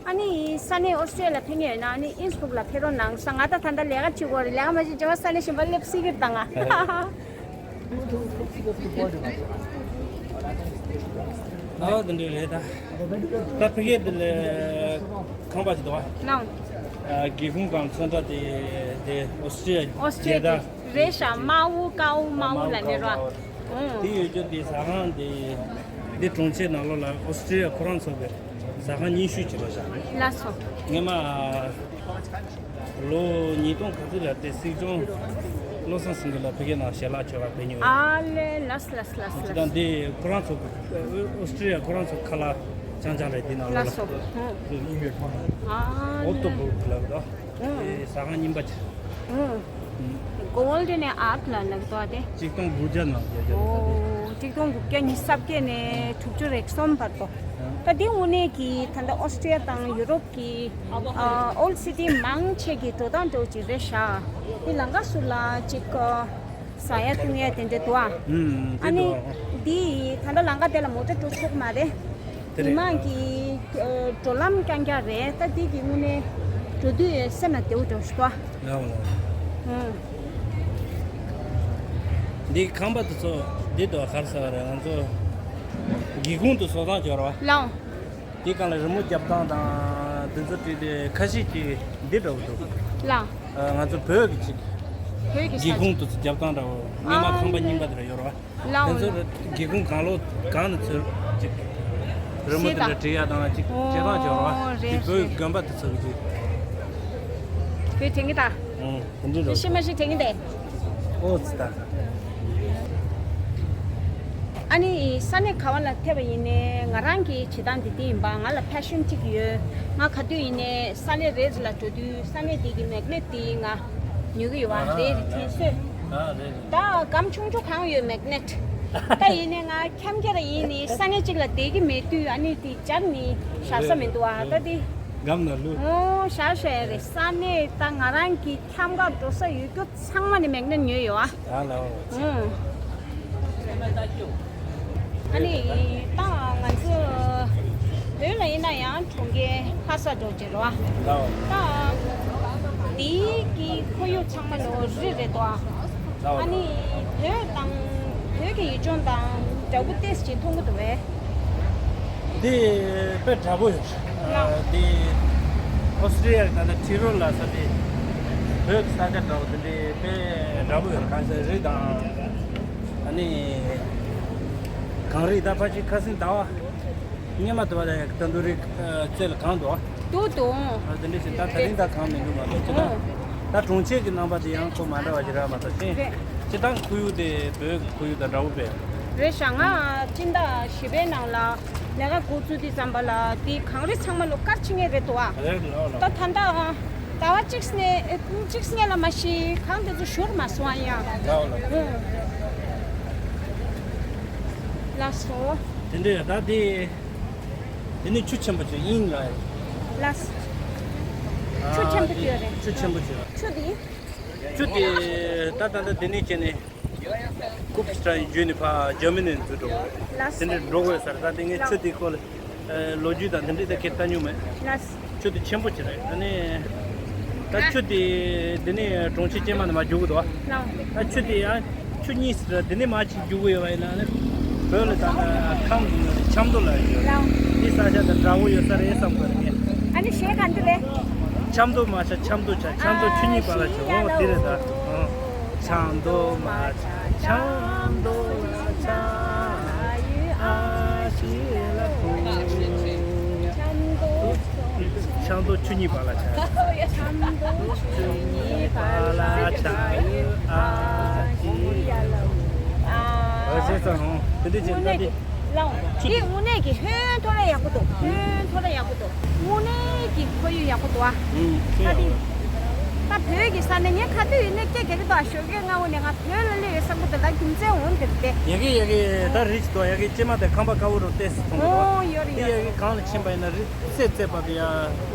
ཨ་ནི་ས་གནས་ཨོ་སི་ཀྲི་ཡ་ལ་ཕེབས་མཁན་ཡོད་ན་ཨ་ནི་ཨིན་སི་བྷུག་ལ་ཕེབས་རོགས་གནང་ས། ང་ད་ད་ལྟ་ལས་ཀ་བྱེད་དགོས་རེད། ལས་ཀ་མ་བྱེད་རྗེས་མ་ས་གནས་གཞན་པ་སླེབས་སྲིད་ཀྱི་རེད་ད་ང་། ཨ་དེ་འདྲ་རེད་ད། ད་ཕ་གིར་དེ་ལས་ཁང་པ་ཞིག་འདུག་བ། ལའོ། ཨ་སྒེའུ་ཁུང་གང་ཚོན་ཁྲ་དེ་དེ་ཨོ་སི་ཀྲི་ཡ་ཨོ་སི་ཀྲི་ཡ་རྒྱལ་དར། རེད་ཤག་མའོ་ཀའོ་མའོ་ལབ་ནི་ར། ཨོ། དེ་ཡོད་རྒྱུ་དེ་ཟ་ཁང་དེ་འདི་གྲོང་ཁྱེར་ནང་ལོགས་ལ་ཨོ་སི་ཀྲི་ཡ་ཁོ་རང་ཚོ་གི་ཟ་ཁང་རྙིང་ཤོས་ཅིག་རེད་ཤག་ལགས་སོ། སྔོན་མ། ལོ་ཉིས་སྟོང་ག་ཚོད་ལ་དེ་སྲིད་སྐྱོང་བློ་བཟང་སེང་གེ་ལགས་ཕ་གིའི་ནང་ཞལ་ལག་མཆོད་ག་ཕེབས་མྱོང་ཡོད། ཨ་ལེ་ལགས་ལགས་ལགས་ལགས། ད་འདི་ཁོ་རང་ཚོ་ཨོ་སི་ཀྲི་ཡ་ཁོ་རང་ཚོ་ཁ་ལག་རྐྱང་རྐྱང་རེད། འདི་ནང་ལོགས་ལ། ལགས་སོ། ཨོ་ཏོ་བུ་ལབ་དོ། ཨ་དེ་ཟ་ཁང་རྙིང་པ་ཅིག་ཨུ། གོལ་ཌེན་ཨརཊ་ལ་ལབ་དོ་དེ། ཆིག་སྟོང་དགུ་བརྒྱ་ནང་བརྒྱབ་ཀྱི་འདུག་ཨོ། ཆིག་སྟོང་དགུ་བརྒྱ་ཉི་ཤུ་རྩ་བརྒྱད་ནས་དྲུག་ཅུ་རེ་གསུམ་བར་དུ། ད་དེ་དངོས་གནས་ཀྱི་ད་ལྟ་ཨོ་སི་ཀྲི་ཡ་དང་ཡུ་རོབ་ཀྱི་ཨ་ཨོལ་སི་ཊི་མང་ཆེ་གི་འགྲོ་སྟངས་འདྲ་བོ་ཅིག་རེད་ཤག་དེ་ལམ་ཁ་ཟུར་ལ་ཅིག་ཟ་ཡ་བཏུང་ཡ་དེ་འདྲ་འདུག་ཨ། ཨུམ། དེ་ཨ་ནི་འདུག་ཨ། འདི་ད་ལྟ་ལམ་ཁ་དེ་ལ་མོ་ཊ་འགྲོ་ཆོག་གི་མ་རེད། དེ་རེད། མི་མང་གི་ཨ་འགྲོ་ལམ་རྐྱང་རྐྱང་རེད། ད་འདི་གི་དངོས་གནས་འགྲོ་དུས་སེམས་ལ་བདེ་པོ་འདྲ་བོ་ཞིག་འདུག་ཨ། ལའོ་ལའོ། ཨུམ། འདི་ཁང་པ་དེ་ཚོ་འདི་དུ་ག་རེ་ཟེར་བ་རེད། ང་ཚོ་སྒེའུ་ཁུང་དུ་བཟོ་སྟངས་སྦྱོར་བ། ལའོ། དེའི་སྒང་ལ་རི་མོ་རྒྱབ་སྟངས་དང་དེ་ཚོ་བྲིས་ཏེ་ཁ་ཤས་ཀྱིས་འདི་འདྲ་བོ་འདུག་ལ། ཨ། ང་ཚོ་བོད་ཀྱི་ཅིག་བོད་ཀྱི་ས་སྒེའུ་ཁུང་དེ་ཚོ་རྒྱབ་སྟངས་འདྲ་བོ། སྔས་མ་ཨ་ཁང་པ་རྙིང་པ་དེ་འདྲ་ཡོད་རེད་བ། ལའོ་དེ་ཚོ་ལ། སྒེའུ་ཁུང་གང་ལོག་གང་ནས་ཚུར་ཅིག་རི་མོ་དེ་འདྲ་བྲིས་ཡ་དང་ཅིག་བྱེད་སྟངས་བྱེད་རོགས། དེ་བོད་དགོན་པ་དེ་ཚོ་གི་ཅིག་བོད་དྲན་གི་ད། ཨང་། དེ་འདྲ་རེད། ཤི་མ་ཤི་དྲན་གི་འདུག་ཨོ་ཙི་ད། ཨ་ནི་ས་གནས་ག་བ་ལ་ཐེབས་པ་ཡིན་ནའི་ང་རང་གི་བྱེད་སྟངས་འདི་འདི་ཡིན་པ། ང་ལ་ཕེ་ཤོན་གཅིག་ཡོད། ང་ག་དུས་ཡིན་ནའི་ས་གནས་རེ་རེ་ལ་འགྲོ་དུས་ས་གནས་དེ་གི་མེག་ནེ་ཊི་དེ་ང་ཉོ་གི་ཡོད་བ། རེད་རེད། དེ་སོས། ཨ་རེད་རེད། ད་སྒམ་ཆུང་ཆུང་གང་ཡོད་མེག་ནེ་ཊི། ད་ཡིན་ནའི་ང་འཁྱམ་རྒྱ་ར་ཡིན་ནའི་ས་གནས་གཅིག་ལ་བསྡད་ཀྱི་མེད་དུས་ཨ་ནི་དེ་སྦྱར་ནི་བཞག་ས་མི་འདུག་ཨ། ད་དེ་སྒམ་ནང་བླུགས། ཨོ་བཞག་བཞག་ཡ་རེད། ས་གནས་ད་ང་རང་གི་འཁྱམ་ག་འགྲོ་ས་ཡོད་རྒྱུ་ཚང་མ་ནི་མེག་ནེ་ཊི་ཉོས་ཡོད་ཨ། ཨ་ལའོ། ཨུམ། ཨ་ནི་ད་ང་ཚོ་བོད་ལ་ཡིན་ན་ཡང་གྲོང་ཁྱེར་ལྷ་ས་འགྲོ་བྱེད་རོགས། ལའོ། ད་དེའི་གི་ཁོར་ཡུག་ཚང་མ་ལོ་རི་རེད་དོ། ལའོ། ཨ་ནི་བོད་དང་བོད་ཀྱི་ཡུལ་ལྗོངས་དང་འདྲ་པོ་ཏོག་ཙམ་ཅིག་མཐོང་གི་འདུག་བས། འདི་དཔེ་འདྲ་པོ་ཡོད། ལའོ། འདི་ཨོ་སི་ཀྲི་ཡ་གི་ད་ལྟ་ཊི་རོ་ལ་ས་དེ་བོད་ཀྱི་ས་ཆ་འདྲ་པོ་དེ་འདྲའི་དཔེ་འདྲ་པོ་ཡོད། གང་ཟེར་རི་དང་། ཨ་ནི་གངས་རི་ད་ཕལ་ཆེར་ཁ་སང་ཟླ་བ་སྔོན་མ་དུ་བ་ལ་ཡང་ད་འདུ་རི་རྩེ་ལ་གངས་འདུག་ཨ། འདུག་འདུག་ཨ་དེ་འདྲ་ཞིག་ད་དེ་རིང་ད་གངས་མི་འདུག་མ་གཏོགས་ཅི་ད། ད་གྲོང་ཁྱེར་གྱི་རྣམ་པ་དེ་ཡང་ཁོ་མ་འདྲ་བ་ཞིག་རག་མ་ཐུབ་ཅིང་། རེད། སྤྱིར་བཏང་ཁོར་ཡུག་དེ་བོད་ཀྱི་ཁོར་ཡུག་དང་འདྲ་པོ་རེད། རེད་ཤག་ང་སྤྱི་ཟླ་བཞི་པའི་ནང་ལ་ལས་ཀ་འགོ་བཙུགས་དུས་ཙམ་པ་ལ་དེ་གངས་རི་ཚང་མ་ལོ་དཀར་ཕྱིན་ངེས་རེད་འདུག་ཨ། རེད་ལོ་ལོ། ད་ད་ལྟ་ཨ། ཟླ་བ་གཅིག་སྔོན་གཅིག་སྔོན་ལ་མ་གཞི་གངས་དེ་ཚོ་བཞུར་མ་སོང་ཨ་ཡ། ལའོ་ལའོ། ཨུ། ལགས་སོ། དེ་འདྲ་ཡོད་ད་དེ། དེ་ནི་ཆུ་ཆེན་པོ་ཅིག་ཡིན་ལ། ལགས་སོ། ཆུ་ཆེན་པོ་ཅིག་ཡོད་རེད། ཆུ་ཆེན་པོ་ཅིག་ཡོད། ཆུ་དེ། ཆུ་དེ་ད་ད་ལྟ་དེ་ནས་བྱས་ནས་ཀུབ་སི་ཊ་བརྒྱུད་ནས་ཕར་འཇར་མ་ནི་འཛུལ་འགྲོ། ལགས་སོ། དེ་འདྲ་འགྲོ་དགོས་ས་རེད། ད་དེ་ངས་ཆུ་དེ་སྐོར་ལ་ལོ་རྒྱུས་དང་དེ་འདྲ་ད་ཁྱེད་ལྟ་མྱོང་མེད། ལགས་སོ། ཆུ་དེ་ཆེན་པོ་ཅིག་རེད། ཨ་ནི་ད་ཆུ་དེ་འདི་ནས་གྲོང་ཁྱེར་ཅན་མ་ནས་མར་རྒྱུག་གི་འདུག་ཨ། ལགས། ད་ཆུ་དེ་ཡང་ཆུ་གཉིས་ཟེར་འདི་ནས་མར་ཅིག་རྒྱུག་གི་ཡོད་པ་ཡིན་ན་ནི་བོད་ལ་ད་ཁམས་ཆབ་མདོ་ལ་ཡོད། ལགས། འདི་ས་ཆ་དང་འདྲ་པོ་ཡོད་ས་རེད་བསམ་གི་རེད། ཨ་ནི་གཞས་ག་འདི་རེད། ཆབ་མདོ་མ་ཆ་ཆབ་མདོ་ཆ་ཆབ་མདོ་ཆུ་གཉིས་པ་ལ་ཆ། འོ་དེ་རེད་ད། ཨོ། ཆབ་མདོ་མ་ཆ་ཆབ་མདོ་ལ་ཆ། ཨ་ཤི་ལ་ཐུག་ཆབ་མདོ་ཆུ་གཉིས་པ་ལ་ཆ། ཆུ་གཉིས་པ་ལ་ཆ་ཡོད་ཨ་ཅི། ཨ་ཟེར་ཙང་ཧོ་དེ་འདྲ་བྱེད་ན་དེ། ལའོ། དེ་དངོས་གནས་ཀྱི་ཧོན་ཐོར་ཡག་པོ་འདུག་ཧོན་ཐོར་ཡག་པོ་འདུག་དངོས་གནས་ཀྱི་ཁོར་ཡུག་ཡག་པོ་འདུག་ཨ། ཨུམ། ད་དེ། ད་བོད་ཀྱི་ས་གནས་ངས་ག་དུས་ཡིན་ནའི་སྐད་རྒྱག་གི་འདུག་ཨ། ཞོགས་ཀས་སྔ་བོ་ནས་ང་བོད་ལ་སླེབས་ཡོད་བསམ་གི་འདུག་ད་རྒྱུ་མཚན་འོང་དེ་རེད་དེ། ཡ་གི་ཡ་གི་ད་རེད་ཅི་འདུག་ཡ་གི་སྐྱེས་མ་དེ་ཁང་པ་དཀར་པོ་རུ་བལྟས་སུ་མཐོང་གི་འདུག་ཨོ་ཡོད་རེད། དེ་ཡ་གི་གངས་ལ་ཕྱིན་པ་ཡིན་ན་རི་རྩེ་རྩེ་བར་དུ་ཡ་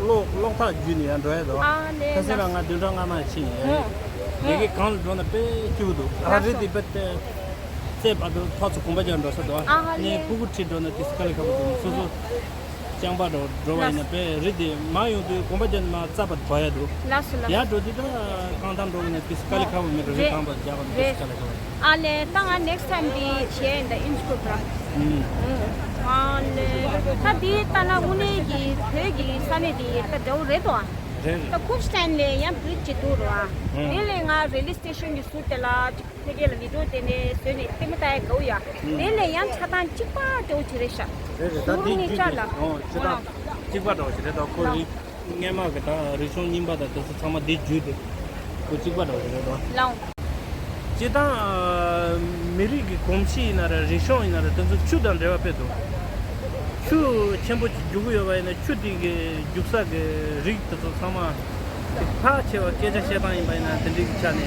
གློག་གློག་ཐག་བརྒྱུད་ནས་ཡ་འགྲོ་ཡ་འདུག་ཨ་ལས་ཁ་སང་ར་ལགས། ང་བདུན་ཕྲག་སྔ་མ་ཕྱིན་ཡ་གི་ཡ་གི་གངས་ལ་འགྲོ་ན་དཔེ་སྐྱིད་པོ་འདུག་ཨ་རི་དེ་དཔེ་བལྟས། རྩེ་བར་དུ་ཕར་ཚུར་གོམ་པ་རྒྱག་འགྲོ་ས་འདུག་ཨ་ལས། ངས་ཕྲུ་གུ་ཁྲིད་འགྲོ་ན་དེ་སུ་དཀའ་ལས་ཁག་པོ་འདུག་སོ་སོ་རྐྱང་པ་འགྲོ་འགྲོ་བ་ཡིན་ན་དཔེ་རི་དེ་མར་ཡོང་དུས་གོམ་པ་རྒྱག་ནས་མར་རྩ་བར་དུ་བབས་ཡ་འདུག་ལགས་སོ་ལགས་ཡར་སོ། འགྲོ་དུས་ད་རྐང་ཐང་འགྲོ་གི་ནས་དེ་སུ་དཀའ་ལས་ཁག་པོ་མེད་འགྲོ་རི་རེད་རྐང་པ་རྒྱག་པ་ནས་དེ་རེད། སུ་དཀའ་ལས་ཁག་པོ་རེད། ཨ་ལས་ད་ང་next time དེ་བྱས་ཡིན་ད་ཨིན་སི་ཁུག་ར། ཨུམ། ཨ་ལས་ད་དེ་ལྟ་ན་དངོས་གནས་ཀྱི་བོད་ཀྱི་ས་གནས་དེ་ད་འདྲ་བོ་རེད་དོ། རེད་རེད། ད་ཁུག་སི་ཊན་ལས་ཡང་བོད་ཅིག་འདུག་ར། ཨུམ། དེ་ལས་ང་རེ་ལི་སི་ཊེ་ཤན་གྱི་ཟུར་དེ་ལ་ཅིག་ཕ་གི་ལ་ལི་ཏོ་དེ་ནས་བཟོས་ནས་ལྟད་མོ་ལྟ་ཡ་དགའ་བོ་ཡ། ཨུམ། དེ་ལས་ཡང་ཆ་ཚང་གཅིག་པ་འདྲ་བོ་ཅིག་རེད་ཤག་ཨོ་ཟུར་གཉིས་ཆ་ལ། ཨོ་ཆ་ཚང་གཅིག་པ་འདྲ་བོ་ཞིག་རེད་དོ། ཁོ་ལའོ། རི་སྔས་མ་གི་དང་རི་གཤོང་རྙིང་པ་དང་དེ་ཚོ་ཚང་མ་འདི་བརྒྱུད་དེ་ཁོ་གཅིག་པ་འདྲ་བོ་ཞིག་རེད་དོ། ལའོ། སྤྱིར་བཏང་མི་རིགས་ཀྱི་གོམས་གཤིས་ཡིན་ན་རེད། རིག་གཞུང་ཡིན་ན་རེད། དེ་ཚོ་ཆུ་དང་འབྲེལ་བ་དཔེ་འདུག་ཆུ་ཆེན་པོ་ཅིག་རྒྱུག་གི་ཡོད་པ་ཡིན་ན་ཆུ་དེ་གི་རྒྱུག་ས་གི་རིགས་དེ་ཚོ་ཚང་མ་ཕལ་ཆེ་བ་སྐད་ཆ་བཤད་སྟངས་ཡིན་པ་ཡིན་ན་དེ་འདྲའི་གི་ཆ་ནས་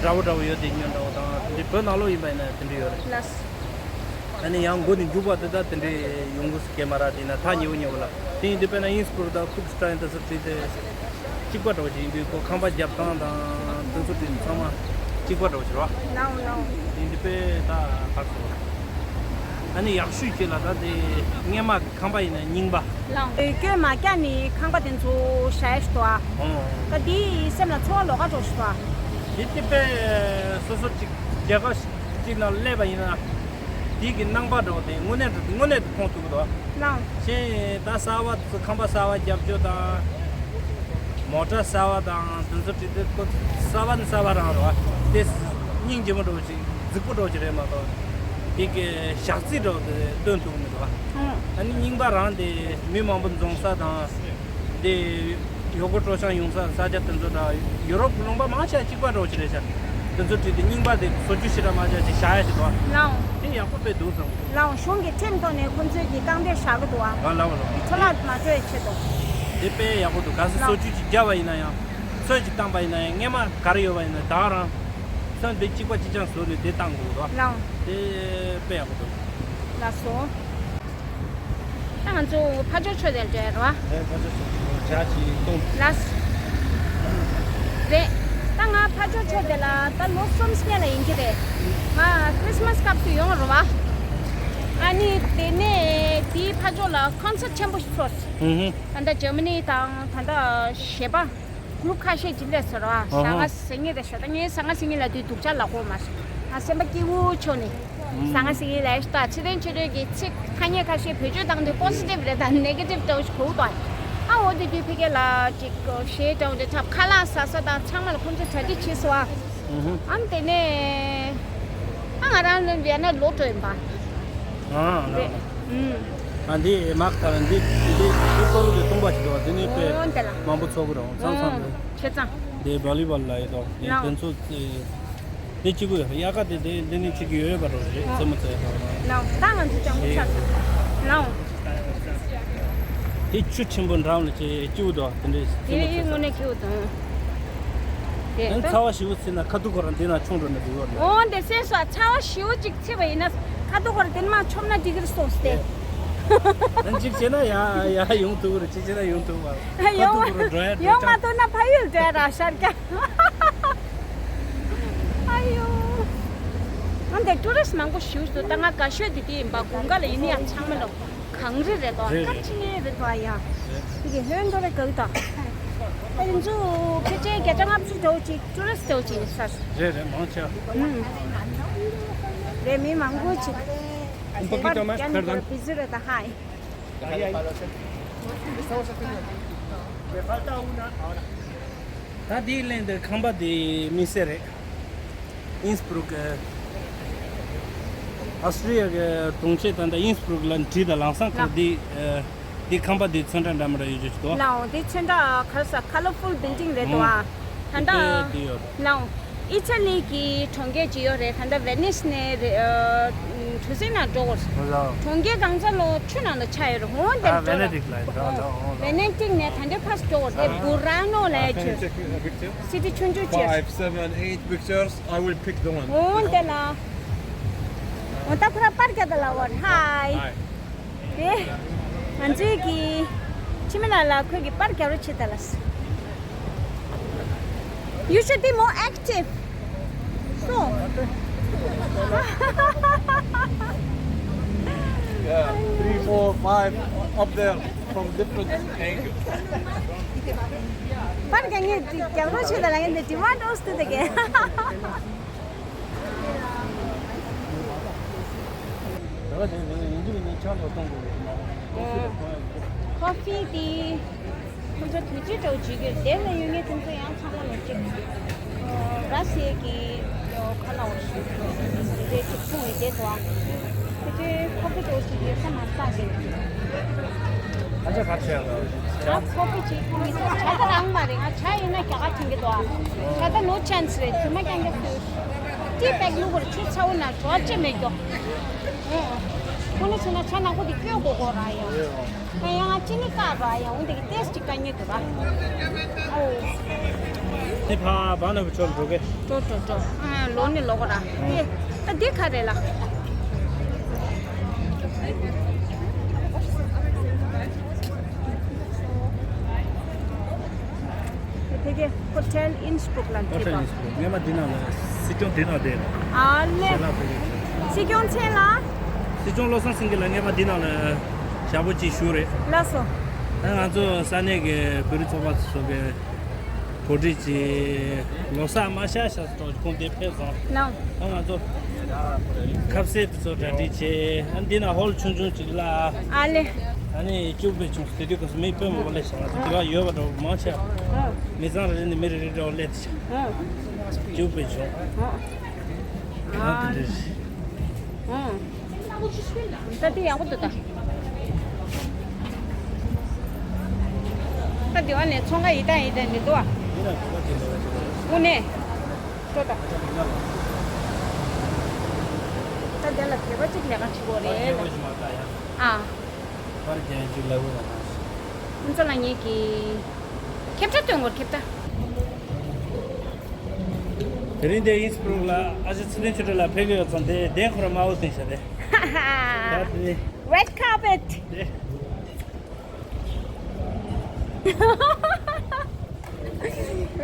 འདྲ་བོ་འདྲ་བོ་ཡོད་དེ་ཉོན་འདྲ་བོ་དང་དེ་འདྲའི་བོད་ནང་ལོགས་ཡིན་པ་ཡིན་ན་དེ་འདྲ་ཡོད་རེད། ལགས། ཨ་ནི་ཡང་མགོ་ནས་མཇུག་བར་དུ་ད་དེ་འདྲའི་ཡོང་གི་སྐད་མ་རག་དེ་ན་ཐག་ཉེ་བོ་ཉེ་བོ་ལ་དེ་ཡིན་དུས་དཔེར་ན་ཨིན་སི་པུར་དང་ཁུག་སི་ཊན་དེ་ཚོ་བྲིས་ཏེ་གཅིག་པ་འདྲ་བོ་ཅིག་ཡིན་དུས་ཁོ་ཁང་པ་རྒྱབ་སྟངས་དང་དེ་ཚོ་བྲིས་ཚང་མ་གཅིག་པ་འདྲ་བོ་ཅིག་རེད་བ། ལའོ་ལའོ། དེ་ཡིན་དུས་དཔེ་ད་ཕར་སོང་། ཨ་ནི་ཡག་ཤོས་ཅིག་ལ་ད་དེ་སྔས་མ་ཁང་པ་ཡིན་ན་རྙིང་པ། ལའོ། སྐྱོན་མ་བརྒྱབ་ནས་ཁང་པ་དེ་ཚོ་བཞག་ཡ་ཞིག་འདུག་ཨ། ཨོ། ད་དེ་སེམས་ལ་ཚོར་བ་ལོགས་ཀ་འགྲོ་ཞིག་འདུག་ཨ། དེ་དེ་དཔེ་སོ་སོ་ཅིག་རྒྱལ་ཁབ་ཅིག་ནང་སླེབས་པ་ཡིན་ན། དེ་གི་རྣམ་པ་འདྲ་བོ་དེ་དངོས་གནས་དུ་དངོས་གནས་དུ་མཐོང་ཐུབ་ཀྱི་འདུག་ལའོ། གཞན་ད་གསར་པ་དེ་ཚོ་ཁང་པ་གསར་པ་རྒྱབ་སྐྱོར་དང་ མོ་ཊ་གསར་པ་དང་དེ་ཚོ་བྲིས་ཏེ་ཁོ་གསར་པ་ནི་གསར་པ་རང་རེད་བ། དེ་སྙིང་རྗེ་མོ་འདྲ་བོ་ཅིག་རྫིག་པོ་འདྲ་བོ་ཅིག་རེད་མ་གཏོགས། དེ་གི་ཞག་རྩི་འདྲ་བོ་དེ་སྟོན་ཐུབ་ཀྱི་མི་འདུག་བ། ཨ་ནི་རྙིང་པ་རང་དེ་མི་མང་པོ་འཛོམས་ས་དང་། དེ་ཡོ་གོ་སྤྲོ་འཆམ་ཡོང་ས་ས་ཆ་དེ་ཚོ་དང་ཡུ་རོབ་ལུང་པ་མང་ཆེ་གཅིག་པ་འདྲ་བོ་ཅིག་རེད་ཤག་དེ་ཚོ་བྲིས་ཏེ་རྙིང་པ་དེ་བཟོ་རྒྱུ་ཞེ་དྲག་མ་བྱས་ཅིག་བཞག་ཡ་ཞིག་འདུག་བ། ལའོ། དེ་ཡག་པོ་དཔེ་འདུག་བསམ། ལའོ། གཞུང་གི་ཁྲིམས་ཐོག་ནས་ཁོང་ཚོས་ཀྱི་རྐང་འདེབས་བཞག་གི་འདུག་བ། ཨ་ལ་བ་ལ། འཕྲོ་བརླག་མ་འགྲོ་ཡ་ཆེད་དུ། དེ་དཔེ་ཡག་པོ་འདུག་གལ་སྲིད་བཟོ་བཅོས་ཅིག་བརྒྱབ་པ་ཡིན་ན་ཡང་། ཚོན་ཅིག་བཏང་པ་ཡིན་ན་ཡང་སྔས་མ་ག་རེ་ཡོད་པ་ཡིན་ན་ད་རང་། ཚོན་དེ་གཅིག་པ་གཅིག་རྐྱང་བཟོས་ནས་དེ་བཏང་དགོས་འདུག་བ། ལའོ། དེ་དཔེ་ཡག་པོ་འདུག་ལགས་སོ། ད་ང་ཚོ་ཕ་ཇོ་ཆོས་སྡེར་འགྲོ་ཡ་རེད་བ། ཨེ་ཕ་ཇོ་ཆོས་སྡེ་ཇ་ཅིག་བཏུང་། ལགས། རེད། ད་ང་ཕ་ཇོ་ཆོས་སྡེ་ལ་ད་ལོ་གསུམ་སྔོན་ལ་ཡིན་གྱི་རེད། ང་ཁྲིས་མས་སྐབས་སུ་ཡོང་རེད་བ། ཨ་ནི་དེ་ནས་དེའི་ཕ་ཇོ་ལ་ཀོན་སར་ཆེན་པོ་ཞིག་ཚོགས། ཧུམ་ཧུམ། ད་ལྟ་ཇར་མ་ནི་དང་ད་ལྟ་གཞས་པ། གུ་རུབ་ཁ་ཤས་ཅིག་སླེབས་སོང་ར། ཨ་ཧ། ཟ་ང་ཟ་ངེས་རེད་ཤག་ད་ངས་ཟ་ང་ཟ་ངེས་ལབ་དུས་སྡུག་ཅག་ལབ་དགོས་མ་སོང་། ང་སེམས་པ་སྐྱིད་པོ་ཆགས་ནས། ཟ་ང་ཟ་ངེས་ལབ་ཤག་ད་ཕྱི་དོན་ཆོས་སྒྲོན་གྱི་ཚིག་ཐ་སྙད་ཁ་ཤས་བེད་སྤྱོད་བཏང་དུས་པོ་སི་ཊིབ་རེད་དང་ནེ་གེ་ཊིབ་འདྲ་བོ་ཞིག་གོ་གི་འདུག་ཨ་འོ་དེ་དུས་ཕ་གི་ལ་ཅིག་གཞས་འདྲ་བོ་འདྲ་འཁྲབ། ཁ་ལག་ཟ་ས་དང་ཚང་མ་ལ་ཁོང་ཚོས་གྲ་སྒྲིག་བྱས་སོང་ཨ། ཨ་ནི་དེ་ནས་ཨ་ང་རང་ལ་ཡང་ན་ལོག་འགྲོ་ཡིན་པ། ཨ་ལ། རེད། ཨུམ། ཨ་འདི་མག་དང་འདི་འདི་འདི་ཏོ་རུ་གི་བཏུང་བ་ཞིག་འདུག་བ། འདི་ནི་དཔེ། ཨོ་འདི་ལ། མང་པོ་ཚོགས་ཀྱི་རེད། ཚང་ཚང་རེད། ཨོ་ཆེ་ཚང་། འདི་བོ་ལི་བོལ་ལ་ཡོད་དོ། འདི་ལའོ། དེ་ཚོ་འདི་གཅིག་པུ་ཡོད། དབྱར་ཁ་དེ་དེ་འདི་ནི་གཅིག་གི་ཡོད་པ་རོ་རེད། ཨོ། རྩེད་མོ་རྩེ་ཡ་དོ། ལའོ། ད་ང་ཚོ་ལྕང་མོ་ཆགས་སོང་། ལའོ། དེ་ཆུ་ཆེན་པོ་འགྲམ་ལ་ཅེ་སྐྱིད་པོ་འདུག་དེ་འདྲའི་རྩེད་མོ་རྩེ་ས། དེ་ངོ་ནས་སྐྱིད་པོ་འདུག་དེ་ཨ་ཚ་བ་ཞེ་པོ་ཚིག་ན་ཁ་ཐུག་ཁོ་རང་འདི་ན་མཆོང་འགྲོ་ན་འགྲིག་གི་རེད། འོ་འདི་སེམས་སོ་ཚ་བ་ཞེ་པོ་ཅིག་ཚིག་པ་ཡིན་ན་ཁ་ཐུག་ཁོ་རང་འདི་ན་མཆོང་ན་འགྲིག་གི་རེད་སོང་སྟེ། ཨ་གཅིག་བྱས་ན་ཡ་ཡ་ཡོང་ཐུབ་ཀྱི་རེད། གཅིག་བྱས་ན་ཡོང་ཐུབ་པ་རེད། ཁ་ཐུག་ཁོ་རང་འགྲོ་ཡ་འགྲོ་ཡོང་མ་ཐུབ་ན་ཕ་ཡུལ་འགྲོ་ཡ་ར་ཤར་ཀྱང་། ཨ་ཡོ། ཨ་འདི་ཊུ་རི་སི་མང་པོ་ཞེ་པོ་འདུག་ད་ང་དགའ་ཤོས་དེ་དེ་ཡིན་པ། དགུན་ཁ་ལ་ཡིན་ན་ཡང་ཚང་མ་ལོ། གངས་རི་རེད་དོ། རེད་རེད། སྐར་ཆེན་རེད་དོ་ཡ། རེད། དེ་གི་ཧོན་དོ་རེ་གག་དང་། ཨ་ཡིན་ཚུ་ཕལ་ཆེར་བརྒྱ་ཆ་ལྔ་བཅུ་འདྲ་བོ་ཅིག་ཊུ་རི་སི་འདྲ་བོ་ཅིག་ཡིན་ས། རེད་རེད། མང་ཆེ་བ། ཨུམ། རེད། མི་མང་པོ་ཅིག Un poquito más, perdón. བི་ཛི་རེད་ད་ཧའི། ད་དེའི་གླིང་དེ་ཁང་པ་དེ་དམིགས་བསལ་རེད། ཨིན་སི་བྷ་རུག་གི། ཨོ་སི་ཊི་རི་ཡ་གི་གྲོང་ཁྱེར་ད་ལྟ་ཨིན་སི་བྷ་རུག་ལ་བྲིས་དང་ལམ་སང་ཁར་ལ། འདི་ཨ། འདི་ཁང་པ་འདི་ཚོན་ཁྲ་འདྲ་མི་འདྲ་ཡོད་ཅིག་འདུག་ལའོ། འདི་ཚོན་ཁྲ་ཁ་ས་ཁ་ལར་ཕུལ་བིལ་ཌིང་རེད་འདུག་ཨ། ད་ལྟ་འདི་ཡོད། ལའོ། ཨི་ཊ་ལི་གི་གྲོང་ཁྱེར་ཅིག་ཡོད་རེད། ད་ལྟ་ཝེ་ནིས་ནས་རེད་ཨ། གྲུ་གཟིངས་ནང་འགྲོ་དགོས། ལའོ། གྲོང་ཁྱེར་གང་ཚ་ལོ་ཆུ་ནང་དུ་ཆགས་ཡོད་རེད། འོ་དེར་ཨ་འགྲོ་ཝེ་ནེ་ཊིག་ལ་ཡོད་རེད། ལའོ། ཝེ་ནེ་ཊིག་ནས་ད་ལྟ་ཕར་འགྲོ་དགོས་རེད། བུ་ར་ནོ་ལ་ཡ་ཆུ། སི་ཊི་ཆུང་ཆུང་ཅིག Five, seven, eight pictures. I will pick the one. འོ་དེ་ལ། འོ་ད་ཁོ་ར་པར་རྒྱག་ད་ལ་བར། ཧའི། ཧའི། དེ། ང་ཚོའི་གི་འཆི་མེད་ལགས་ལ་ཁོས་གི་པར་རྒྱག་རོགས་བྱེད་ད་ལ། You should be more active. So. Yeah, three, four, five up there from different angles. པར་རྒྱག་ངེས་རྒྱག་རོགས་བྱེད་ད་ལ་ཡིན་ཏེ་ཌི་མཱན་ཌི་ཨོ་སི་ཏུ་དེ་གས། ཁོ་ཕི་དེ་ཁོ་ཚོ་དུས་ཚོད་འདྲ་བོ་བྱེད་ཀྱི་དེ་ལ་ཡོད་ངེས་དེ་ཚོ་ཡང་ཚང་མ་ལ་གཅིག་ར་སེ་གི་ཁ་ལ་འོ་ཞིག་དེ་གཅིག་ཐུང་བའི་དེ་དོ། དེ་ཚོའི་ཁོ་ཕི་དེ་འོ་ཞིག་ཡོད་ས་མ་ས་གི། ཨ་ཅག་ག་ཆེ་ཡ་ལ། ཨ་ཁོ་ཕི་ཅིག་ཁོ་མི་ཚོ་ཇ་ད་རང་མ་རེད། ང་ཇ་ཡིན་ན་རྒྱ་གར་དྲན་གི་འདུག་ཨ། ཇ་ད་ནོ་ཆན་སི་རེད། དེ་མ་རྐྱང་རྐྱང་ཁུ། ཏི་པེག་བླུགས་པར་ཆུ་ཚ་བོ་ན་བྲོ་ཅེ་མེད་རྒྱོ། ཁོ་ནི་ཚོ་ན་ཇ་ནག་པོ་དེ་སྐྱོ་གོ་གོ་ར་ཡ། ད་ཡང་ཅི་ནི་ཀ་ར་ཡ་འོ་དེ་གི་ཏེས་ཅིག་ཀ་ཉེ་དུ་ར། ཨོ། དེ་ཕ་བ་ན་བུ་ཆོར་འགྲོ་གེ། འགྲོ་འགྲོ་འགྲོ། ཨ་ལོ་ནི་ལོ་གོ་ར། ཨེ། ད་འདི་ག་རེ་ལ། དེ་གའི་ཧོ་ཊེལ་ཨིན་སི་བྷ་རུག་ལ་ཧོ་ཊེལ་འགྲིག་ཨིན་སི་བྷ་རུག་སྔས་མ་འདི་ནང་ལ་སྲིད་སྐྱོང་འདི་ནང་བསྡད་ནས། ཨ་ལེ། ཞལ་ལག་ཕུལ་གྱི་ཡོད། སྲིད་སྐྱོང་མཚན་ལ། སྲིད་སྐྱོང་བློ་བཟང་སེང་གེ་ལགས་སྔས་མ་འདི་ནང་ལ་ཞག་པོ་གཅིག་བཞུགས་རེད། ལགས་སོ། ད་ང་ཚོ་ས་གནས་ཀྱི་བོད་རིགས་ཚོགས་པ་ཚོ་གི་གོ་སྒྲིག་གིས་ལོ་གསར་མ་ཤར་ཤར་ཐོག་ཁོང་དེ་ཕེབས་སོང་། ལགས། ཨ་ང་ཚོ་ཁ་ཟས་དེ་ཚོ་གྲ་སྒྲིག་བྱས། ཨ་འདི་ན་ཧོལ་ཆུང་ཆུང་ཅིག་ལ། ཨ་ལེ། ཨ་ ཨ་ནི་སྐྱུག་པའི་ཆུང་དེ་དུས་སྐབས་སུ་མི་དཔེ་མང་པོ་སླེབས་ཤག་ང་ཚོ་དེ་ག་ཡོད་པ་འདྲ་བོ་མང་ཆེ་བ། མི་ཚང་རེ་རེ་ནས་མི་རེ་རེ་འདྲ་བོ་སླེབས་ཤག་སྐྱུག་པའི་ཆུང་། ཨ་དེ་རེད། ད་དེ་ཡག་པོ་འདུག་ད། ད་དེ་བ་ནས་ཚོང་ཁང་ཡི་དྭགས་ཡི་དྭགས་འདི་འདུག་ཨ། དངོས་གནས། ལྟོས་དང་། ད་དེ་ལ་དད་པ་གཅིག་ལས་ཀ་བྱེད་དགོས་རེད་ལ། ཨ། ཁོང་ཚོ་ལ་ངེད་ཀྱིས་ཁེབས་ཁྲ་སྟོན་དགོས། ཁེབས་ཁྲ། དེ་རིང་འདིར་ཨིན་སི་པུ་རུག་ལ་ཨ་ཅག་ཚེ་བརྟན་ཆོས་སྒྲོན་ལགས་ཕེབས་ཀྱི་ཡོད་ཙང་དེ་གདན་ཁོ་རང་དམར་པོ་བཏིང་བཞག་རེད། ད་དེ་ནི། Red carpet. དེ།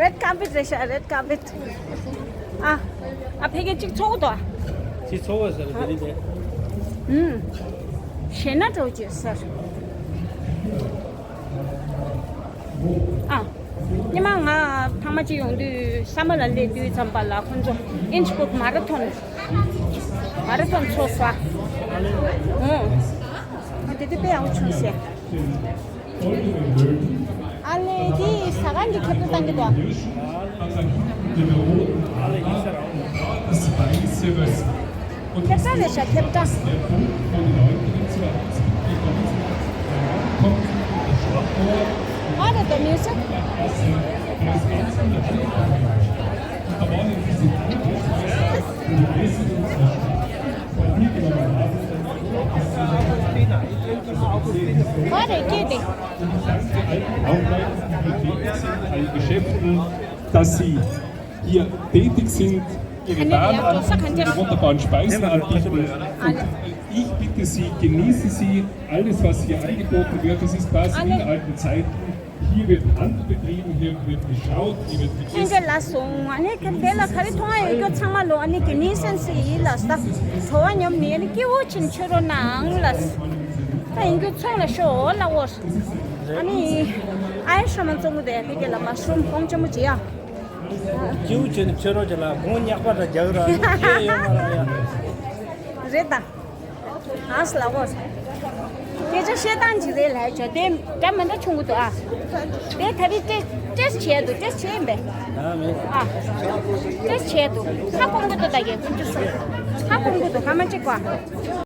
Red carpet རེད་ཤག Red carpet. ཨ། ཨ་ཕ་གི་གཅིག་ཚོགས་འདུག་ཨ། གཅིག་ཚོགས་ཟེར་དེ་རིང་དེ། ཨུམ། ཞེ་ན་འགྲོ་ཅེས་ཟེར། ཨ། ཉི་མ་ང་ཐང་མ་ཅིག་ཡོང་དུས་ས་མ་ལ་སླེབས་དུས་ཙམ་པ་ལ་ཁོང་ཚོ་ཨིན་སི་པུ་རུག་མ་ར་ཐོན། མ་ར་ཐོན་ཚོགས་སོང་། ཨོ། ཨ་དེ་དུས་དཔེ་ཡག་པོ་བྱུང་ཟེར། ཨ་ལེ་དེ་ཟ་ཁང་གི་ཁེབས་ཁྲ་བཏང་གི་འདུག་ཨ། ཁེབས་ཁྲ་རེད་ཤག་ཁེབས་ཁྲ། What are the music? What are you getting? Danke allen Aufreißen, die tätig sind, allen Geschäften, dass sie hier tätig sind, ihre Waren anbieten, ihre wunderbaren Speisen anbieten. Und ich bitte Sie, genießen Sie alles, was hier angeboten wird. Es ist quasi wie in alten Zeiten. Hier wird Handel betrieben, hier wird geschaut, hier wird gegessen. ཁྱེད་ཀྱི་ལ་སོང་ཨ་ནི་ཁྱེད་དེ་ལ་ག་རེ་མཐོང་ཡོད་ཀྱི་ཚང་མ་ལོ་ཨ་ནི་གི་ནི་སེམས་སུ་ཡིན་ལ་ས་བྲོ་བ་ཉོམ་ནི་ཨ་ནི་སྐྱིད་པོ་ཕྱིན་ཆོས་རོགས་གནང་ལ་ས་ད་ཡིན་རྒྱུ་ཚོང་ལ་ཤོག་ལ་འོ་ཨ་ནི་ཨའི་ཧྲ་མ་བཙོང་གི་དེ་ཁྱེད་ཀྱི་ལ་མ་ཤོམ་ཁོང་ཅི་མོ་ཅི་ཡ། སྐྱིད་པོ་བྱས་ནས་ཁྱོད་རང་ཅག་ལ་དགོང་ཉག་པ་འདྲ་རྒྱག་ར་ཡོད་ཡོད་མ་ར་ཡ། རེད་ད། ཨ་སླ་བོ། སྐད་ཆ་བཤད་སྟངས་ཅིག་རེད་ལ་ཇོ་དེ་འདྲ་མི་འདྲ་བྱུང་གི་འདུག་ཨ། དེ་ད་རེས་ཏེ་ཏེས་བྱས་འདུག་ཏེས་བྱས་ཡིན་པས། ཨ་མེད། ཨ། ཏེས་བྱས་འདུག་ཧ་གོ་གི་འདུག་ད་གས་ཀུན་སྤྱོད་སོང་། ཧ་གོ་གི་འདུག་ཧ་མ་ཅིག་གོ།